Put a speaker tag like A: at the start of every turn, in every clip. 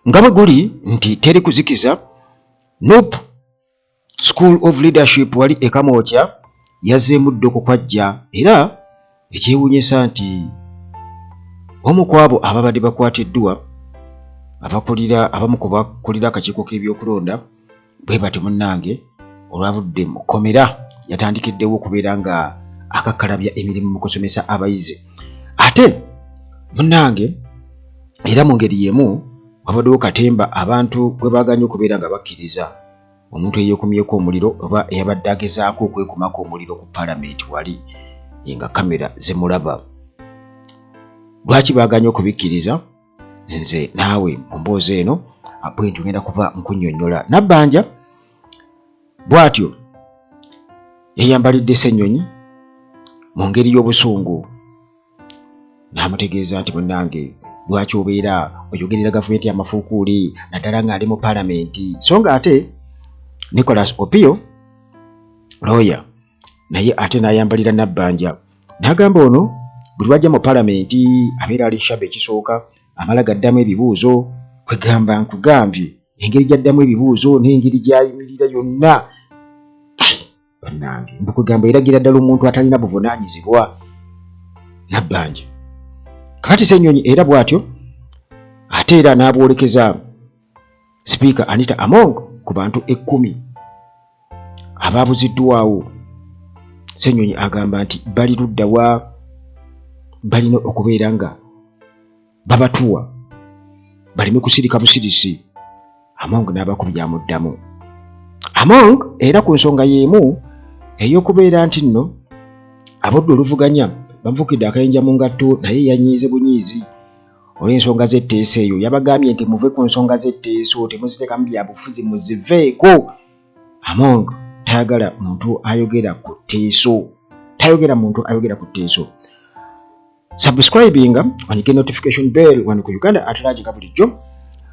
A: Nga bwe guli nti teri kuzikiza, Nup School of Leadership wali e Kamwokya yazzeemu dda okukwajja era ekyewuunyisa nti omu ku abo ababadde bakwatiddwa abakulira abamu ku bakulira akakiiko k'ebyokulonda bwe batyo munnange olwavudde mu kkomera yatandikiddewo okubeera nga akakkalabya emirimu mu kusomesa abayizi. Ate munnange era mu ngeri y'emu wabaddewo katemba abantu gwe baaganye okubeera nga bakkiriza omuntu eyeekumyeko omuliro oba eyabadde agezaako okwekumako omuliro ku palamenti wali nga kamera zimulaba. Lwaki baaganye okubikkiriza? Nze naawe mu mboozi eno bwentyo ngenda kuba nkunnyonnyola. Nabbanja bw'atyo yayambalidde Ssennyonyi mu ngeri y'obusungu n'amutegeeza nti munnange lwaki obeera oyogerera gavumenti amafuukuuli naddala nga ndi mu palamenti, so nga ate Nicholas Opio looya naye ate n'ayambalira Nabbanja n'agamba ono buli lwajja mu palamenti abeera ali shaba ekisooka amala gaddamu ebibuuzo, kwegamba nkugambye engeri gy'addamu ebibuuzo n'engeri gy'ayimirira yonna bannange mbu kwegamba eragira ddala omuntu atalina buvunaanyizibwa Nabbanja. Kakati Ssenyonyi era bw'atyo ate era n'abwolekeza sipiika Anita Among ku bantu 10 abaabuziddwawo. Ssenyonyi agamba nti bali ludda wa balina okubeera nga babatuwa baleme kusirika busirisi. Among n'abakubi amuddamu. Among era ku nsonga y'emu ey'okubeera nti nno abodde oluvuganya bamufukidde akayinja mu ngatto naye yanyiize bunyiizi olw'ensonga z'etteeso eyo. Yabagambye nti muve ku nsonga z'etteeso, temuziteekamu byabufuzi, muziveeko. Among tayagala muntu ayogera ku tteeso, tayogera muntu ayogera ku tteeso. Subscribinga onyige notification bell wano ku Uganda at Large nga bulijjo.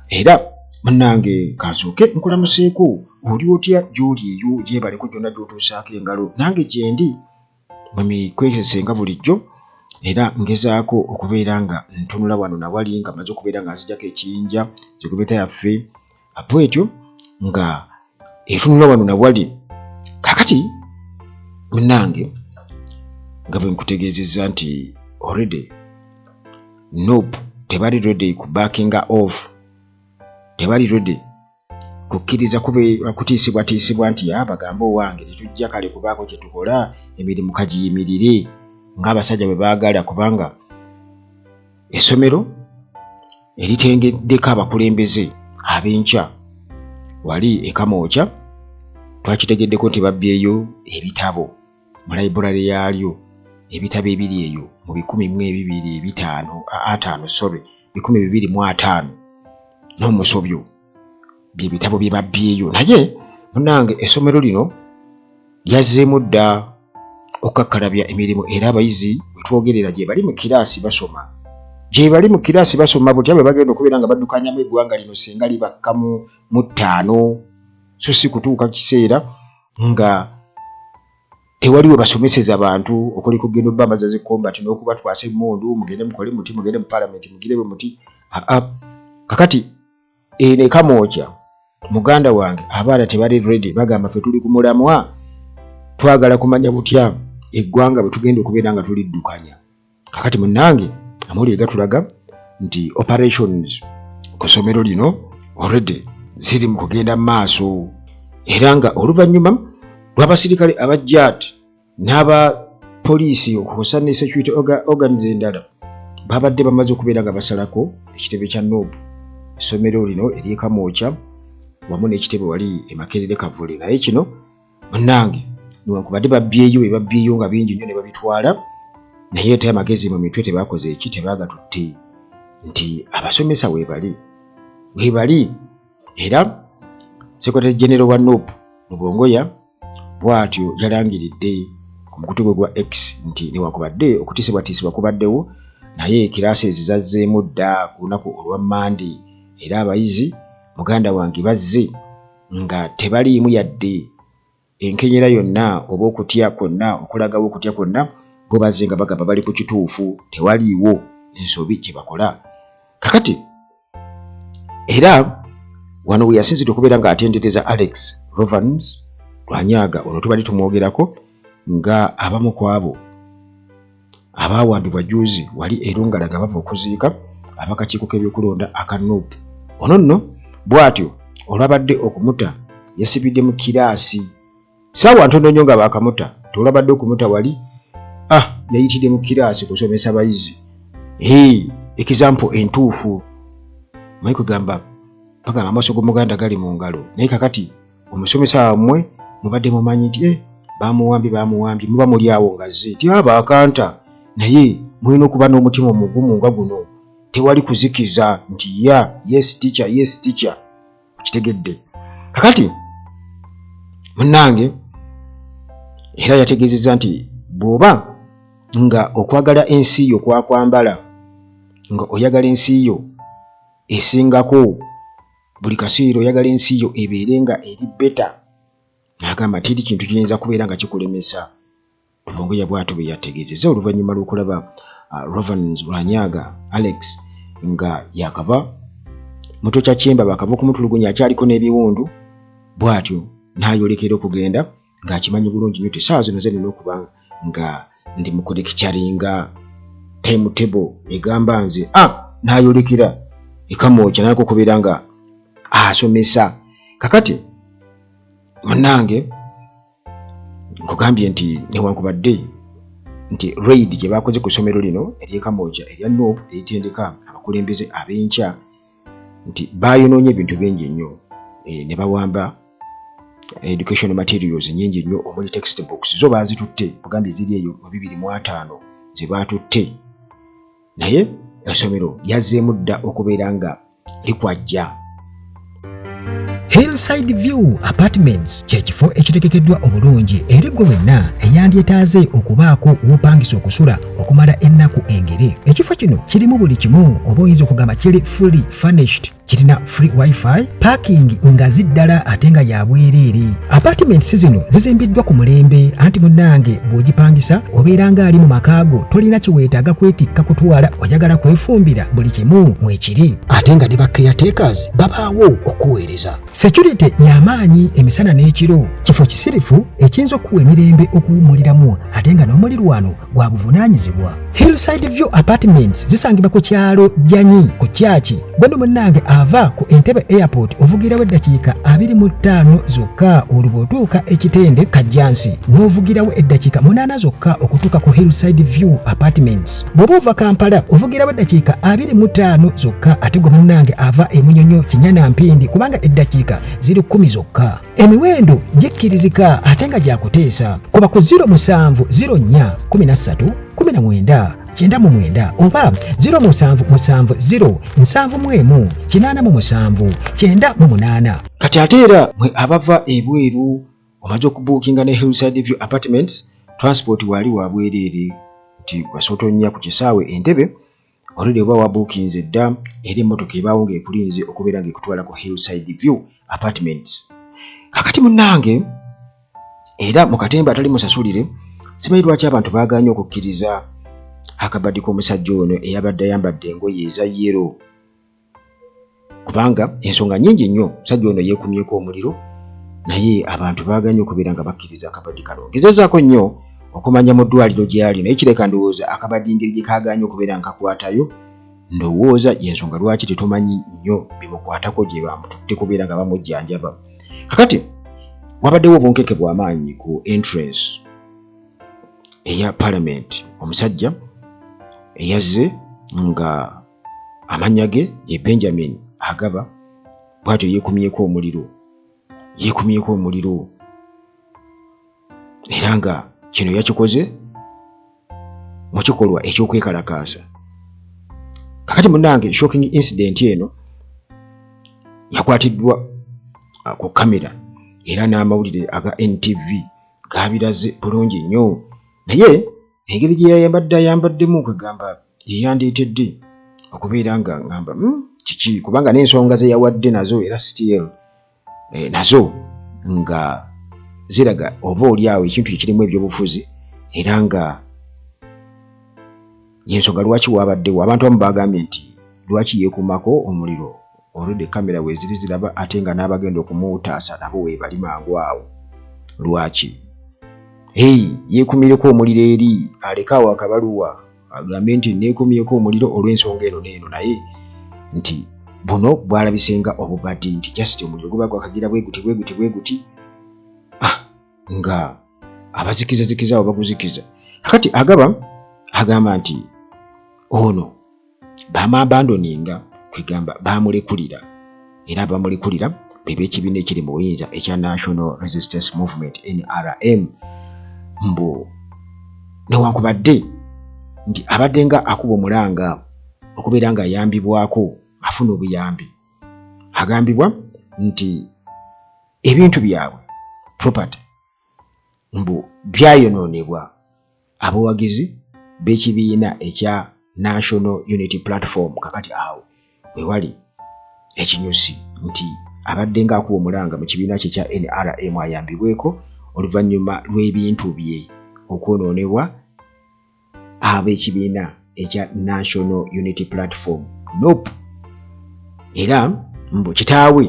A: Era munnange kansooke nkulamuseeko, oli otya gy'oli eyo gyebaleko gyonna gy'otuusaako engalo, nange gyendi mu mikwesese nga bulijjo era ngezaako okubeera nga ntunula wano nawali nga maze okubeera nga nzijako ekiyinja kigubeta yaffe bwetyo nga etunula wano nawali. Kakati munnange nga bwe nkutegeezezza nti already Nup tebali ready ku backinga off, tebali ready kukkiriza kutiisibwatiisibwa nti bagambe owange tetujja kale kubaako kye tukola, emirimu kagiyimirire ng'abasajja bwe baagala, kubanga essomero eritengeddeko abakulembeze ab'enkya wali e Kamwokya twakitegeddeko nti babbyeyo ebitabo mu library yaalyo, ebitabo ebiri eyo mu bikumi mu ebibiri ebitaano, ataano, sorry, 250 n'omusobyo bye bitabo bye babbyeyo. Naye munnange essomero lino lyazzeemu dda okukakkalabya emirimu era abayizi we twogerera gye bali mu kiraasi basoma, gye bali mu kiraasi basoma butya bwe bagenda okubeera nga baddukanyamu eggwanga lino singa libakka mu ttaano, so si kutuuka kiseera nga tewali we basomeseza bantu okuli kugenda obbambaza zi combat n'okubatwasa emmundu, mugende mukole muti, mugende mu palamenti mugire bwe muti. Aa kakati eno e Kamwokya muganda wange abaana tebali ready, bagamba ffe tuli ku mulamwa, twagala kumanya butya eggwanga bwe tugenda okubeera nga tuliddukanya. Kakati munnange amawulire gatulaga nti operations ku ssomero lino already ziri mu kugenda mu maaso era nga oluvannyuma lw'abasirikale aba JAT n'aba poliisi okukosa ne security organs endala babadde bamaze okubeera nga basalako ekitebe kya Nup essomero lino ery'e Kamwokya wamu n'ekitebe wali e Makerere Kavule. Naye kino munnange newankubadde babbyeyo bye babbyeyo nga bingi nnyo ne babitwala, naye ate amagezi mu mitwe tebakoze eki, tebaagatutte nti abasomesa weebali, weebali. Era Secretary General wa Nup Lubongoya bw'atyo yalangiridde ku mukutu gwe gwa X nti newankubadde okutiisibwatiisibwa kubaddewo, naye kiraasi ezi zazzeemu dda ku lunaku olwa Mmande era abayizi muganda wange bazze nga tebaliimu yadde enkenyera yonna oba okutya kwonna, okulagawo okutya kwonna, bo bazze nga bagamba bali ku kituufu, tewaliiwo nsobi gye bakola. Kakati Era wano we yasinzidde okubeera ng'atendereza Alex Rovans Lwanyaga, ono tubadde tumwogerako nga abamu ku abo abaawambibwa jjuuzi wali e Lungala nga bava okuziika abakakiiko k'ebyokulonda aka Nup. Ono nno bw'atyo olwabadde okumuta yasibidde mu kiraasi Saawa ntono nnyo nga baakamuta nti olwabadde okumuta wali ah yayitidde mu kiraasi kusomesa bayizi. Hey, example entuufu manyi kwegamba bagamba amaaso g'omuganda gali mu ngalo, naye kakati omusomesa wammwe mubadde mumanyi nti eh, bamuwambye bamuwambye, muba muli awo nga zze nti aba ah, akanta, naye mulina okuba n'omutima omugumu nga guno, tewali kuzikiza nti ya yes teacher, yes teacher. Okitegedde? Kakati munnange era yategeezezza nti bw'oba nga okwagala ensi yo kwakwambala, nga oyagala ensi yo esingako buli kaseera, oyagala ensi yo ebeere nga eri beta, n'agamba teri kintu kiyinza kubeera nga kikulemesa. Lubongoya bw'atyo bwe yategeezezza oluvannyuma lw'okulaba Rovans Lwanyaga Alex nga yakava muto kya Kyemba bakava okumutulugunya akyaliko n'ebiwundu, bw'atyo n'ayolekera okugenda ng'akimanyi bulungi nnyo nti essaawa zino ze nina okuba nga ndi mu kulekicaringa timetable egamba nze a n'ayolekera e Kamwokya nalako okubeera nga asomesa. Kakati munnange nkugambye nti newankubadde nti raid gye baakoze ku ssomero lino ery'e Kamwokya erya Nup eritendeka abakulembeze ab'enkya nti baayonoonye ebintu bingi nnyo ne bawamba educational materials nnyingi nnyo omuli textbooks zo baazitutte, kugambye ziri eyo mu 2005 ze baatutte, naye essomero lyazzeemu dda okubeera nga likwajja.
B: Hillside View Apartments kye kifo ekitegekeddwa obulungi eri ggwe wenna eyandyetaaze okubaako w'opangisa okusula okumala ennaku engere. Ekifo kino kirimu buli kimu, oba oyinza okugamba kiri fully furnished. Kirina free wifi, parking ngazi ddala ate nga ya bwereere. Apartments zino zizimbiddwa ku mulembe, anti munnange bw'ogipangisa obeera ng'ali mu maka go, tolina kye weetaaga kwetikka kutwala, oyagala kwefumbira, buli kimu mwekiri, ate nga ne ba caretakers babaawo okuweereza. Security y'amaanyi emisana n'ekiro. Kifo kisirifu ekiyinza okukuwa emirembe okuwummuliramu ate nga n'omulirwano gwa buvunaanyizibwa. Hillside View Apartments zisangibwa ku kyalo Jjanyi ku Kyaki. Gweno munnange ava ku Entebbe Airport ovugirawo eddakiika 25 zokka, olwo bw'otuuka e Kitende Kajjansi n'ovugirawo eddakiika 8 zokka okutuuka ku Hillside View Apartments. Bw'oba ova Kampala ovugirawo eddakiika 25 zokka, ate gwe munnange ava e Munyonyo Kinyana Mpindi kubanga eddakiika ziri 10 zokka. Emiwendo gikkirizika ate nga gyakuteesa. Kuba ku 07 04 13 19 99 oba 07 70 71 87 98.
A: Kati ate era mwe abava ebweru omaze okubuukinga ne Hillside View Apartments, transport waali wa bwereere nti kasooto nnya ku kisaawe Entebbe already oba wabuukinze dda, era emmotoka ebaawo ng'ekulinze okubeera ng'ekutwala ku Hillside View Apartments. Kakati munnange era mu katemba atali musasulire, simanyi lwaki abantu baagaanye okukkiriza akabadi k'omusajja ono eyabadde ayambadde engoye eza yero, kubanga ensonga nnyingi nnyo. Omusajja ono yeekumyeko omuliro naye abantu baagaanye okubeera nga bakkiriza akabadi kano. Ngezezaako nnyo okumanya mu ddwaliro gy'ali, naye kireka ndowooza akabadi engeri gye kaagaanye okubeera nga kakwatayo, ndowooza y'ensonga lwaki tetumanyi nnyo bimukwatako gye bamututte kubeera nga bamujjanjaba. Kakati wabaddewo obunkenke bw'amaanyi ku entrance eya parliament. Omusajja eyazze nga amannya ge ye Benjamin Agaba bw'atyo yeekumyeko omuliro, yeekumyeko omuliro era nga kino yakikoze mu kikolwa eky'okwekalakaasa. Kakati munnange shocking incident eno yakwatiddwa ku kamera era n'amawulire aga NTV gaabiraze bulungi nnyo, naye engeri gye yayambadde ayambaddemu kwegamba yeyandeetedde okubeera nga ngamba kiki, kubanga n'ensonga ze yawadde nazo era still nazo nga ziraga oba oli awo ekintu ekirimu ebyobufuzi, era nga yensonga lwaki wabaddewo abantu abamu bagambye nti lwaki yeekumako omuliro. Olwedde kamera weeziri ziraba, ate nga n'abagenda okumutaasa nabo weebali mangu awo. Lwaki hey, yeekumireko omuliro eri aleke awo akabaluwa agambe nti neekumyeko omuliro olw'ensonga eno n'eno, naye nti buno bwalabise nga obubadi nti just omuliro guba gwakagira bwe guti bwe guti bwe guti, ah, nga abazikizazikiza awo baguzikiza. Kakati agaba agamba nti ono bamabandoninga, kwegamba bamulekulira, era abamulekulira be b'ekibiina ekiri mu buyinza ekya National Resistance Movement, NRM. Mbu newankubadde nti abadde nga akuba omulanga okubeera nga ayambibwako, afuna obuyambi, agambibwa nti ebintu byabwe, property, mbu byayonoonebwa abawagizi b'ekibiina ekya National Unity Platform. Kakati awo wewali ekinyusi nti abadde ng'akuba omulanga mu kibiina kye ekya NRM ayambibweko oluvannyuma lw'ebintu bye okwonoonebwa ab'ekibiina ekya National Unity Platform, NUP, era mbu kitaawe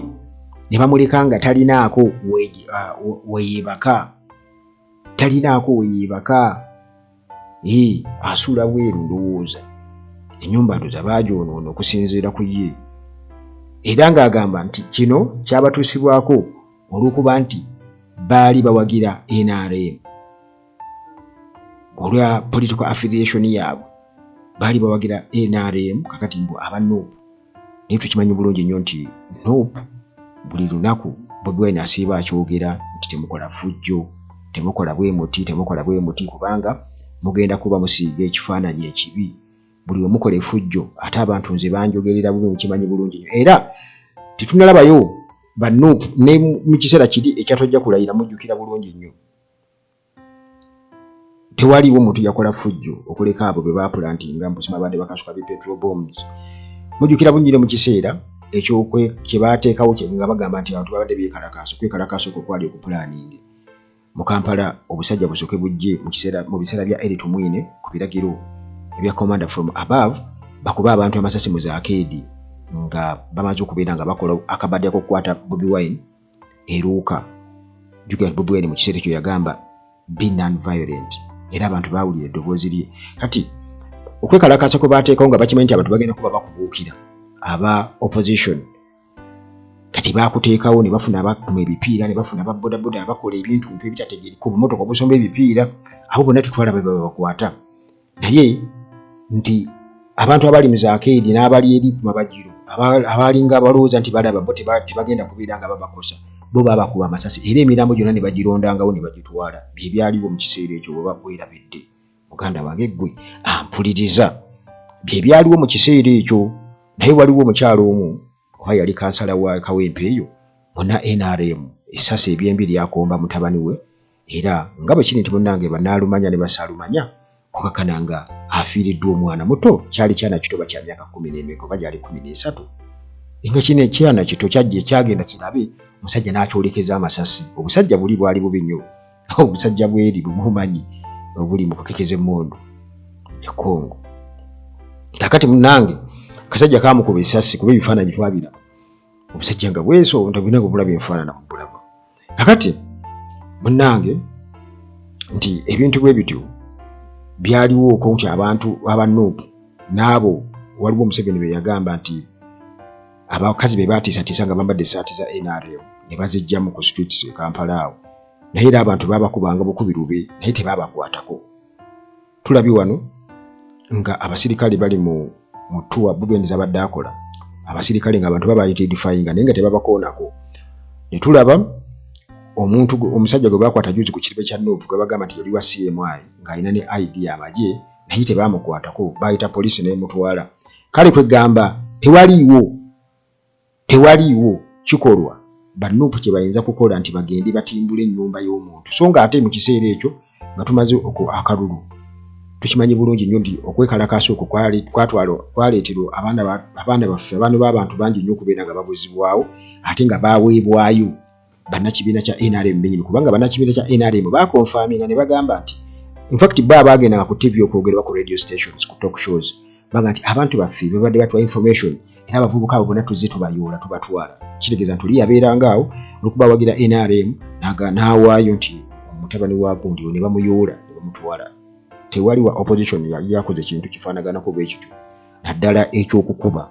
A: ne bamuleka nga talinaako weyeebaka, talinaako weyeebaka, asuula bweru. Ndowooza ennyumba ndoza baagyonoona okusinziira ku ye, era ng'agamba nti kino kyabatuusibwako olw'okuba nti baali bawagira NRM olwa political affiliation yaabwe, baali bawagira NRM. Kakati mbu aba NUP, naye tukimanyi bulungi nnyo nti NUP buli lunaku Bobi Wine asiiba akyogera nti temukola ffujjo, temukola bwe muti, temukola bwe muti, kubanga mugenda kuba musiiga ekifaananyi ekibi. Buli we mukola effujjo ate abantu nze banjogerera bubi. Mukimanyi bulungi nnyo, era tetunalabayo ba NUP ne mu kiseera kiri ekyatojja kulayira. Mujjukira bulungi nnyo, tewaliiwo muntu yakola ffujjo okuleka abo be baapulantinga mbusima abadde bakasuka bi petrol bombs. Mujjukira bunyire mu kiseera ekyokwe kye baateekawo nga bagamba nti abantu babadde beekalakaasa, okwekalakaasa okwo kwali okupulaninge mu Kampala, obusajja busooke bujje mu biseera bya Elly Tumwine ku biragiro ebya commander from above, bakube abantu amasasi mu zaakeedi nga bamaze okubeera nga bakola akabadde ak'okukwata Bobi Wine eruuka. Jjukira nti Bobi Wine mu kiseera ekyo yagamba be non violent, era abantu baawulira eddoboozi lye. Kati okwekalakaasa kwe baateekawo nga bakimanyi nti abantu bagenda kuba bakubuukira aba opposition, kati baakuteekawo ne bafuna abakuma ebipiira, ne bafuna ababodaboda abakola ebintu ntu ebitategeereka, obumotoka obusomba ebipiira, abo bonna tetwalaba be babakwata. Naye nti abantu abali mu zaakeedi n'abali eri ku mabajiro abaalinga balowooza nti balaba bo tebagenda kubeera nga babakosa, bo baabakuba amasasi era emirambo gyonna ne bagirondangawo ne bagitwala. Bye byaliwo mu kiseera ekyo. Bweba werabidde, muganda wange ggwe ampuliriza, bye byaliwo mu kiseera ekyo. Naye waliwo omukyalo omu oba yali kansala wa Kawempe eyo muna NRM, essasi ebyembi lyakomba mutabani we, era nga bwe kiri nti munnange bannaalumanya ne basaalumanya kukakana nga afiiriddwa omwana muto. Kyali kyana kito, ba kya myaka 10 n'emeka oba gyali 13, nga kino ekyana kito kyajja ekyagenda kirabe omusajja n'akyolekeza amasasi. Obusajja buli bwali bubi nnyo, obusajja bweri bumumanyi obuli mu kukekeza emmundu e Congo. Kakati munnange akasajja kamukuba essasi, kuba ebifaananyi twabiraba, obusajja nga bwesonda bwina nga obulaba enfaanana mubulaba. Kakati munnange nti ebintu bwe bityo byaliwooko nti abantu aba NUP n'abo, waliwo Museveni be yagamba nti abakazi be baatiisatiisa nga bambadde essaati za NRM ne baziggyamu ku streets e Kampala awo, naye era abantu baabakubanga bukubi lube, naye tebaabakwatako. Tulabye wano nga abasirikale bali mu tour Bobi Wine zabadde akola, abasirikale nga abantu babayitidifayinga naye nga tebabakoonako. Ne tulaba omuntu omusajja gwe bakwata juzi ku kitebe kya NUP gwe bagamba nti yali wa CMI ng'alina ne ID y'amagye, naye tebaamukwatako, baayita poliisi n'emutwala. Kale kwegamba tewaliiwo kikolwa ba NUP kye bayinza kukola nti bagende batimbule ennyumba y'omuntu, so nga ate mu kiseera ekyo nga tumaze akalulu. Tukimanyi bulungi nnyo nti okwekalakaasa okwo kwaleeterwa abaana baffe, abaana b'abantu bangi nnyo okubeera nga babuzibwawo, ate nga baweebwayo bannakibiina kya NRM bennyini, kubanga bannakibiina kya NRM bakonfaminga ne bagamba nti infact bo abaagendanga ku TV okwogera, ku radio stations, ku talk shows. Baga nti abantu baffe babadde batuwa information, era abavubuka abo bonna tuzze tubayoola tubatwala. Kitegeeza nti oli yabeeranga awo olwokuba awagira NRM n'awaayo nti omutabani wa gundi ne bamuyoola ne bamutwala. Tewali wa opposition yali yakoze ekintu kifaanaganako bwe kityo, naddala ekyokukuba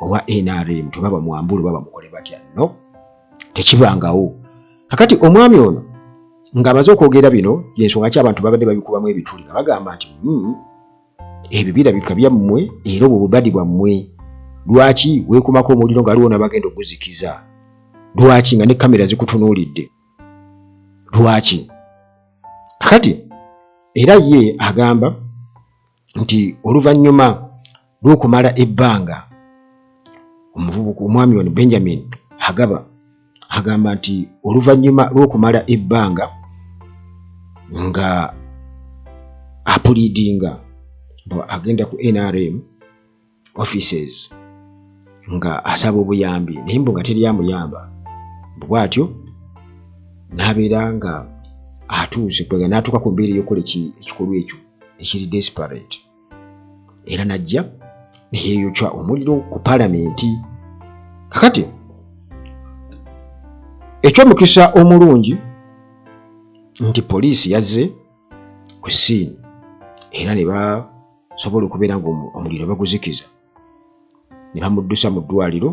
A: owa NRM toba bamwambule oba bamukole batya, no tekibangawo. Kakati omwami ono ng'amaze okwogera bino, yensonga ki abantu babadde babikubamu ebituli nga bagamba nti ebyo birabika byammwe era obwo bubadi bwammwe. Lwaki weekumako omuliro nga waliwo n'abagenda okuguzikiza? Lwaki nga ne kamera zikutunuulidde? Lwaki? Kakati era ye agamba nti oluvannyuma lw'okumala ebbanga omuvubuka omwami ono Benjamin Agaba agamba nti oluvannyuma lw'okumala ebbanga nga apuliidinga agenda ku NRM offices nga asaba obuyambi, naye mbu nga teri amuyamba, bw'atyo n'abeera nga atuuse kwega n'atuuka ku mbeera ey'okukola ekikolwa ekyo ekiri desperate, era n'ajja neyeeyokya omuliro ku palamenti. Kakati eky'omukisa omulungi nti poliisi yazze ku siini era ne basobola okubeera nga omuliro baguzikiza ne bamuddusa mu ddwaliro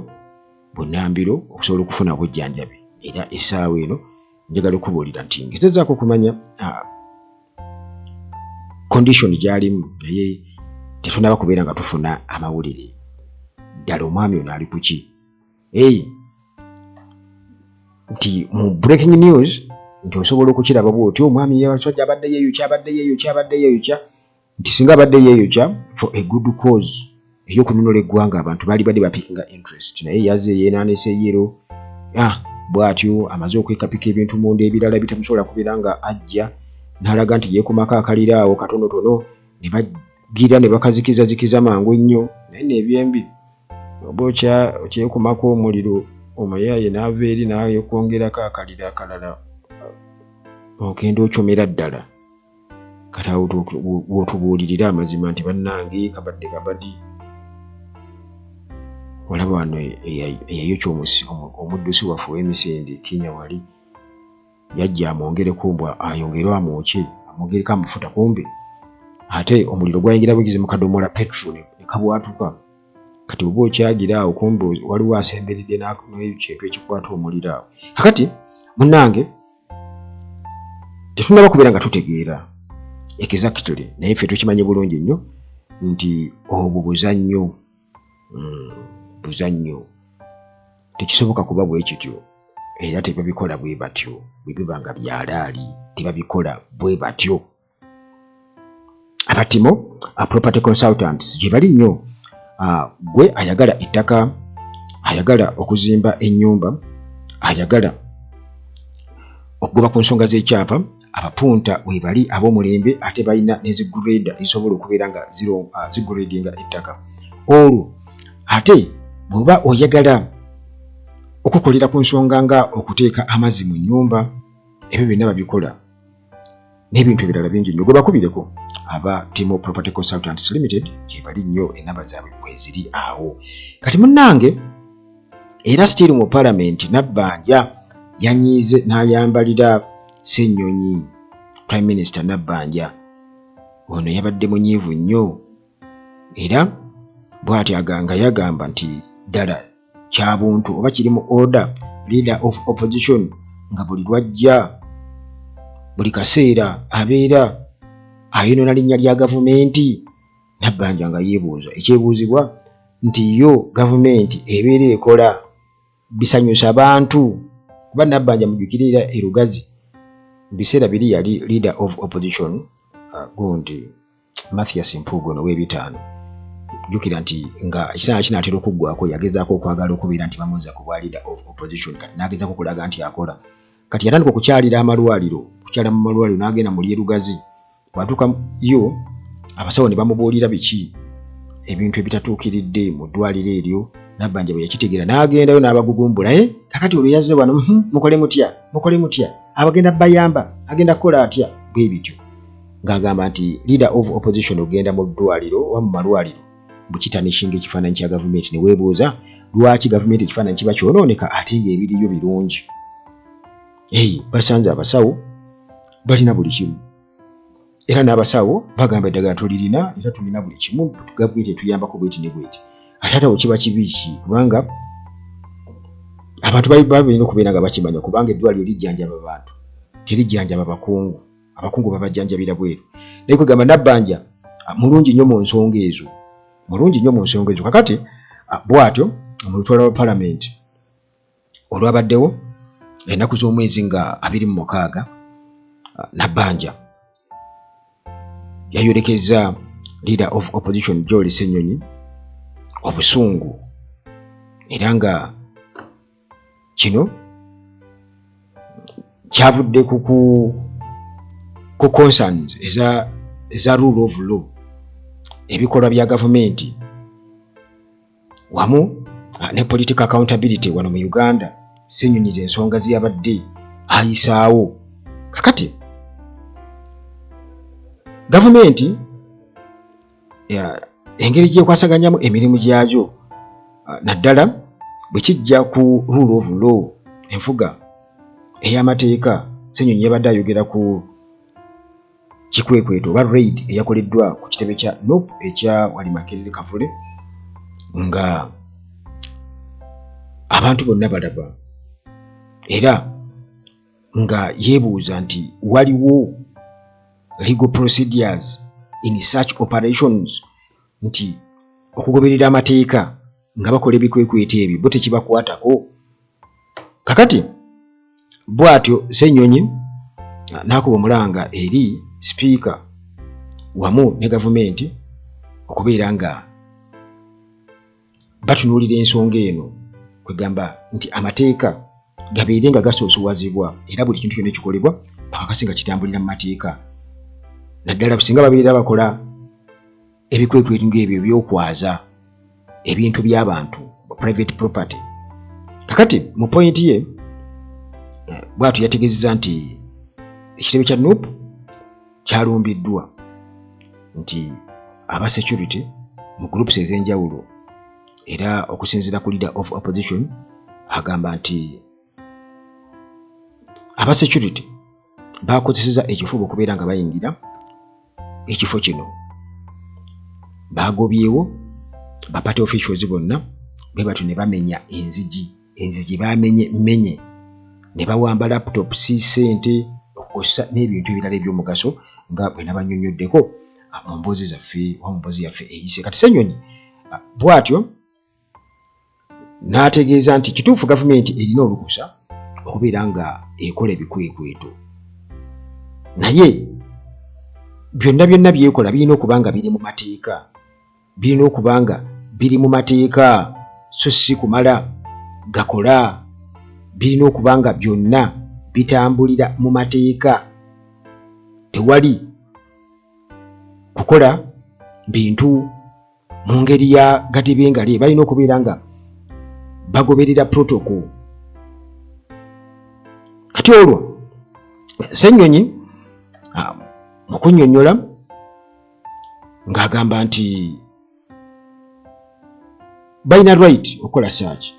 A: bunnambiro okusobola okufuna obujjanjabi. Era essaawa eno njagala okubuulira nti ngezezaako okumanya condition gy'alimu, naye tetunaba kubeera nga tufuna amawulire ddala omwami ono ali ku ki. Ei nti mu breaking news nti osobola okukiraba bw'otyo omwami yabasajja abadde yeeyokya, abadde yeeyokya, abadde yeeyokya, nti singa abadde yeeyokya for a good cause ey'okununula eggwanga, abantu baali badde bapikinga interest, naye yazze yeenaanise yero bw'atyo amaze okwekapika ebintu munda ebirala bitamusobola kubeera nga ajja n'alaga nti yeekumako akaliro awo katonotono ne bagira ne bakazikizazikiza mangu ennyo. Naye nno ebyembi oba okyekumako omuliro, omuyaaye n'ava eri n'ayekwongerako akaliro akalala, ogenda okyomera ddala. Kati awo w'otubuulirira amazima nti bannange kabadde kabadi. Olaba wano eyayokya omuddusi waffe ow'emisinde Kenya wali yajja amwongereko mbwa ayongere amwokye amwongereko amafuta, kumbe ate omuliro gwayingira buyingizi mu kadomola petrol ne kabwatuka. Kati oba okyagira awo kumbe waliwo asemberedde n'ekintu ekikwata omuliro awo. Kakati munnange tetunaba kubeera nga tutegeera exactly, naye ffe tukimanyi bulungi nnyo nti obwo buzannyo, buzannyo, tekisoboka kuba bwe kityo, era tebabikola bwe batyo. Bwe biba nga byalaali tebabikola bwe batyo. Abatimo property consultants gye bali nnyo. Gwe ayagala ettaka, ayagala okuzimba ennyumba, ayagala okugoba ku nsonga z'ekyapa, abapunta webali ab'omulembe, ate balina ne zi grader ezisobola okubeera nga zigradinga ettaka. Olwo ate bw'oba oyagala okukolera ku nsonga nga okuteeka amazzi mu nnyumba, ebyo byonna babikola n'ebintu ebirala bingi nnyo. Gwe bakubireko aba Timo Property Consultants Limited gye bali nnyo, enamba zaabwe kweziri awo. Kati munnange era still mu palamenti, Nabbanja yanyiize n'ayambalira Ssennyonyi. Prime Minister Nabbanja ono yabadde munyiivu nnyo, era bw'atyo nga yagamba nti ddala kya buntu oba kiri mu order leader of opposition nga buli lwajja buli kaseera abeera ayonoona linnya lya gavumenti. Nabbanja nga yeebuuza ekyebuuzibwa nti yo gavumenti ebeera ekola bisanyusa bantu? Kuba Nabbanja mujjukire era e Lugazi mu biseera biri yali leader of opposition, gundi Mathias Mpuuga ono ow'ebitaano. Jjukira nti nga ekiseera kinaatera okuggwako yagezaako okwagala okubeera nti bamuzza ku bwa leader of opposition, kati n'agezaako okulaga nti akola. Kati yatandika okukyalira amalwaliro, okukyala mu malwaliro, n'agenda mu ly'e Lugazi. Bw'atuuka yo abasawo ne bamubuulira biki ebintu ebitatuukiridde mu ddwaliro eryo. Nabbanja bwe yakitegeera n'agendayo n'abagugumbula, e kakati olwo yazze wano, mukole mutya, mukole mutya, abagenda bayamba agenda kukola atya? Bwe bityo ng'agamba nti leader of opposition ogenda mu ddwaliro oba mu malwaliro. Bukitarnishinga ekifaananyi kya gavumenti, ne weebuuza lwaki gavumenti ekifaananyi kiba kyonooneka ate ng'ebiriyo birungi. Eyi basanze abasawo balina buli kimu, era n'abasawo bagamba eddagala tulirina era tulina buli kimu, gavumenti etuyambako bweti ne bweti. Ate ate awo kiba kibi ki? Kubanga abantu balina okubeera nga bakimanya, kubanga eddwaliro lijjanjaba bantu, terijjanjaba bakungu. Abakungu babajjanjabira bweru. Naye kwegamba Nabbanja mulungi nnyo mu nsonga ezo, mulungi nnyo mu nsonga ezo. Kakati bw'atyo mu lutwala lwa palamenti olwabaddewo ennaku z'omwezi nga 26, Nabbanja yayolekezza leader of opposition Joel Ssenyonyi obusungu, era nga kino kyavudde ku concerns eza rule of law, ebikolwa bya gavumenti wamu ne political accountability wano mu Uganda. Ssenyonyi ensonga zeyabadde ayisaawo. Kakati gavumenti engeri gyekwasaganyamu emirimu gyagyo, naddala bwe kijja ku rule of law, enfuga ey'amateeka. Ssenyonyi yabadde ayogera ku kikwekweto oba raid eyakoleddwa ku kitebe kya NUP ekya wali Makerere Kavule, nga abantu bonna balaba, era nga yeebuuza nti waliwo legal procedures in such operations, nti okugoberera amateeka nga bakola ebikwekweto ebyo bo tekibakwatako. Kakati bw'atyo Ssenyonyi n'akuba omulanga eri sipiika wamu ne gavumenti okubeera nga batunuulira ensonga eno, kwegamba nti amateeka gabeere nga gasoosowazibwa, era buli kintu kyonna ekikolebwa bakakase nga kitambulira mu mateeka, naddala singa babeera bakola ebikwekweto ng'ebyo ebyokwaza ebintu by'abantu, private property. Kakati mu point ye bw'atyo yategeezezza nti ekitebe kya NUP kyalumbiddwa, nti aba security mu groups ez'enjawulo, era okusinziira ku leader of opposition agamba nti aba security bakozeseza ekifuba okubeera nga bayingira ekifo kino, bagobyewo ba party officials bonna, bwe batyo ne bamenya enzigi. Enzigi bamenye menye ne bawamba laptop, si ssente okukozesa n'ebintu ebirala eby'omugaso, nga bwe nabannyonnyoddeko mu mboozi zaffe oba mu mboozi yaffe eyise. Kati Ssenyonyi bw'atyo n'ategeeza nti kituufu gavumenti erina olukusa okubeera nga ekola ebikwekweto, naye byonna byonna byekola birina okuba nga biri mu mateeka, birina okuba nga biri mu mateeka, so si kumala gakola. Birina okuba nga byonna bitambulira mu mateeka, tewali kukola bintu mu ngeri ya gatibengale. Balina okubeera nga bagoberera protocol. Kati olwo Ssenyonyi mu kunnyonnyola ng'agamba nti balina right okukola search,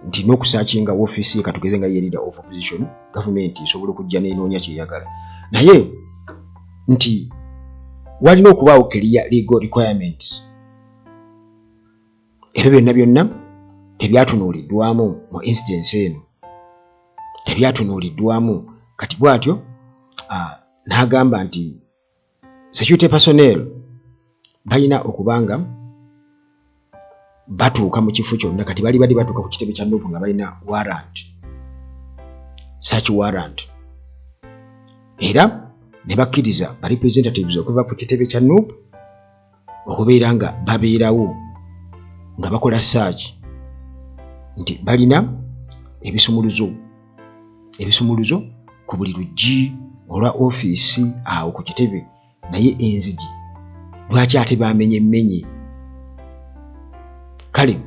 A: nti n'okusearchinga woofiisi ye, katugeze nga ye leader of opposition, gavumenti esobola okujja n'enoonya kyeyagala, naye nti walina okubaawo clear legal requirements. Ebyo byonna byonna tebyatunuuliddwamu mu incidence eno, tebyatunuuliddwamu. Kati bw'atyo n'agamba nti security personnel balina okuba nga batuuka mu kifo kyonna. Kati bali bali batuuka ku kitebe kya NUP nga balina warrant, search warrant, era ne bakkiriza ba representatives okuva ku kitebe kya NUP okubeera nga babeerawo nga bakola search, nti balina ebisumuluzo ku buli luggi olwa ofiisi awo ku kitebe, naye enzigi lwaki ate bamenye emmenye? Kale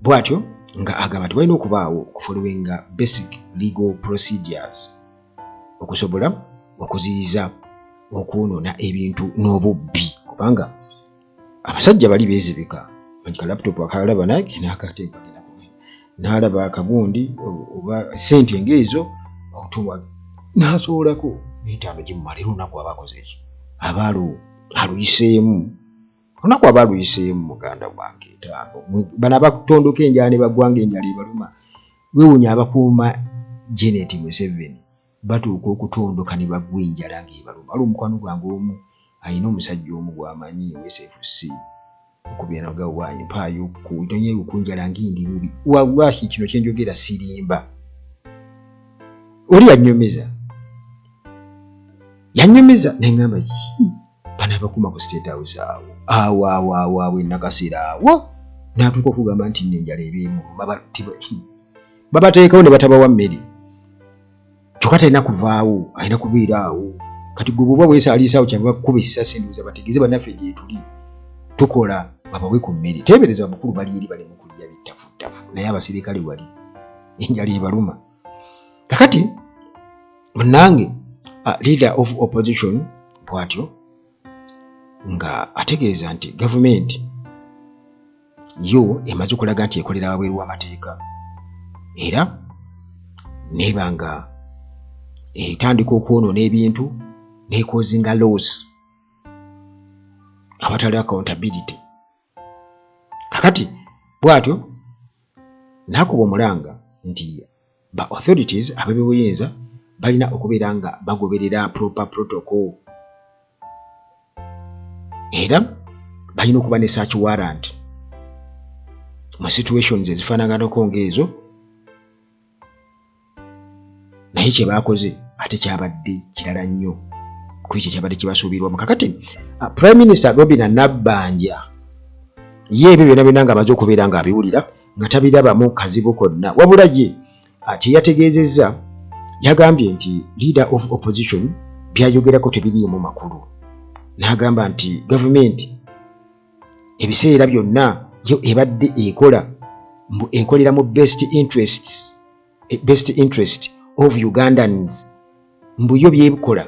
A: bw'atyo nga agamba nti walina okubaawo okufollowinga basic legal procedures okusobola okuziyiza okwonoona ebintu n'obubbi, kubanga Abasajja bali beezibika ka laptop akalaba naye n'akateeka n'alaba akagundi oba ssente ng'ezo okutuwa n'asobolako etaano gimumala era olunaku aba akoze ki aba aluyiseemu olunaku aba aluyiseemu muganda wange etaano bano abatondoka enjala ne bagwanga enjala ebaluma weewunya abakuuma Janet Museveni batuuka okutondoka ne bagwa enjala ng'ebaluma. Waliwo mukwano gwange omu alina omusajja omu gw'amanyi owa SFC okubira naga waayi mpaayo ku naye ku njala ng'endi bubi. Wallahi kino kye njogera sirimba. Oli yannyumiza yannyumiza ne ŋŋamba yii bano abakuuma ku State House awo awo awo awo awo e Nakasero awo n'atuuka okugamba nti nno enjala eba emuluma babateekawo ne batabawa mmere. Kyokka talina kuvaawo, alina kubeera awo. Kati gwe bw'oba weesaaliisaawo kyava kukuba essasi ndowooza bategeeze bannaffe gyetuli tukola babawe ku mmere. Teebereza abakulu bali eri bali mu kulya bittafuttafu naye abasirikale wali enjala ebaluma. Kakati munnange leader of opposition bw'atyo nga ategeeza nti gavumenti yo emaze okulaga nti ekolera wabweru w'amateeka era neeba nga etandika okwonoona ebintu nekozinga laws awatali accountability. Kakati bwatyo n'akuba omulanga nti ba authorities ab'ebyobuyiinza balina okubeera nga bagoberera proper protocol era balina okuba ne search warrant mu situations ezifaanaganako ng'ezo naye kye baakoze ate kyabadde kirala nnyo ku ekyo kyabadde kibasuubirwamu. Kakati Prime Minister Robina Nabbanja ye ebyo byonna byonna ng'amaze okubeera ng'abiwulira nga tabirabamu kazibu konna wabula ye kye yategeezezza yagambye nti leader of opposition by'ayogerako tebiriimu makulu n'agamba nti gavumenti ebiseera byonna yo ebadde ekola mbu ekolera mu best interests best interest of Ugandans mbu yo byekola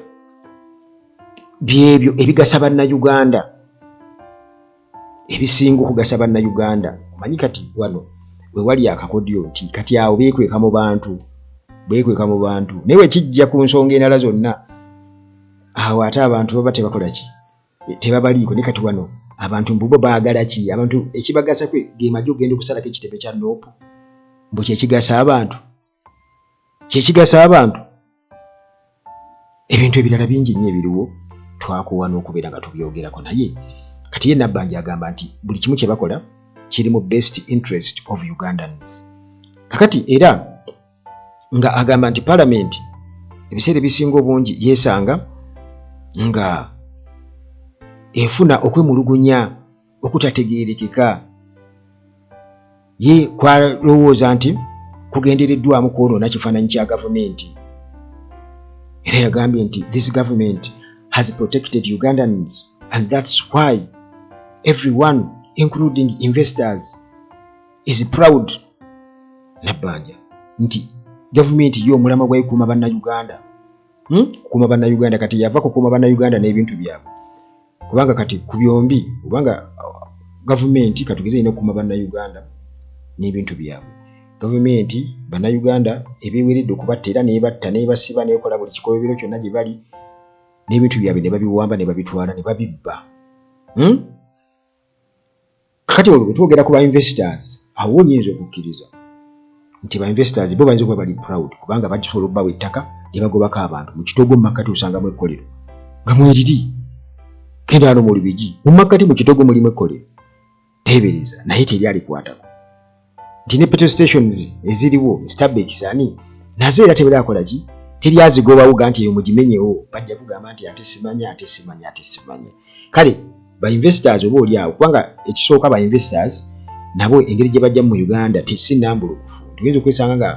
A: byebyo ebigasa bannayuganda ebisinga okugasa bannayuganda. Omanyi kati wano wewali akakodyo nti kati awo beekweka mu bantu beekweka mu bantu naye wekijja ku nsonga endala zonna awo ate abantu baba tebakola ki tebabaliiko naye kati wano abantu mbu bo baagala ki abantu ekibagasa kwe ge magye okugenda okusalako ekitebe kya Nup mbu kyekigasa abantu kyekigasa abantu ebintu ebirala bingi nnyo ebiriwo twakuwa n'okubeera nga tubyogerako naye kati ye Nabbanja agamba nti buli kimu kye bakola kiri mu best interest of Ugandans. Kakati era nga agamba nti palamenti ebiseera ebisinga obungi yeesanga nga efuna okwemulugunya okutategeerekeka ye kwalowooza nti kugendereddwamu kwonoona kifaananyi kya gavumenti era yagambye nti this government has protected Ugandans and that's why everyone including investors is proud. Nabbanja nti gavumenti yo omulamwa gwayo kuuma bannayuganda Kukuuma bannayuganda kati yava kukuuma bannayuganda n'ebintu byabwe kubanga kati ku byombi kubanga gavumenti katugeze erina okukuuma bannayuganda n'ebintu byabwe gavumenti bannayuganda ebeeweredde okubatta era n'ebatta n'ebasiba n'ekola buli kikolobero kyonna gye bali n'ebintu byabwe ne babiwamba ne babitwala ne babibba? Kakati olwo bwetwogera ku ba investors awo nyinza okukkiriza nti ba investors bo bayinza okuba bali proud kubanga bagisobola okubawa ettaka lye bagobako abantu mu kitogo mu makkati osangamu ekkolero nga mweriri genda wano mu Lubigi mu makkati mu kitogo mulimu ekkolero teebereza naye teri alikwatako nti ne petrol stations eziriwo Starbucks ani nazo era teberakola ki teri azigobawo ga nti eyo mugimenyewo bajja kugamba nti ate simanya ate simanya ate simanya kale ba investors oba oli awo kubanga ekisooka ba investors nabo engeri gye bajja mu Uganda si nnambulukufu nti oyinza okwesanga nga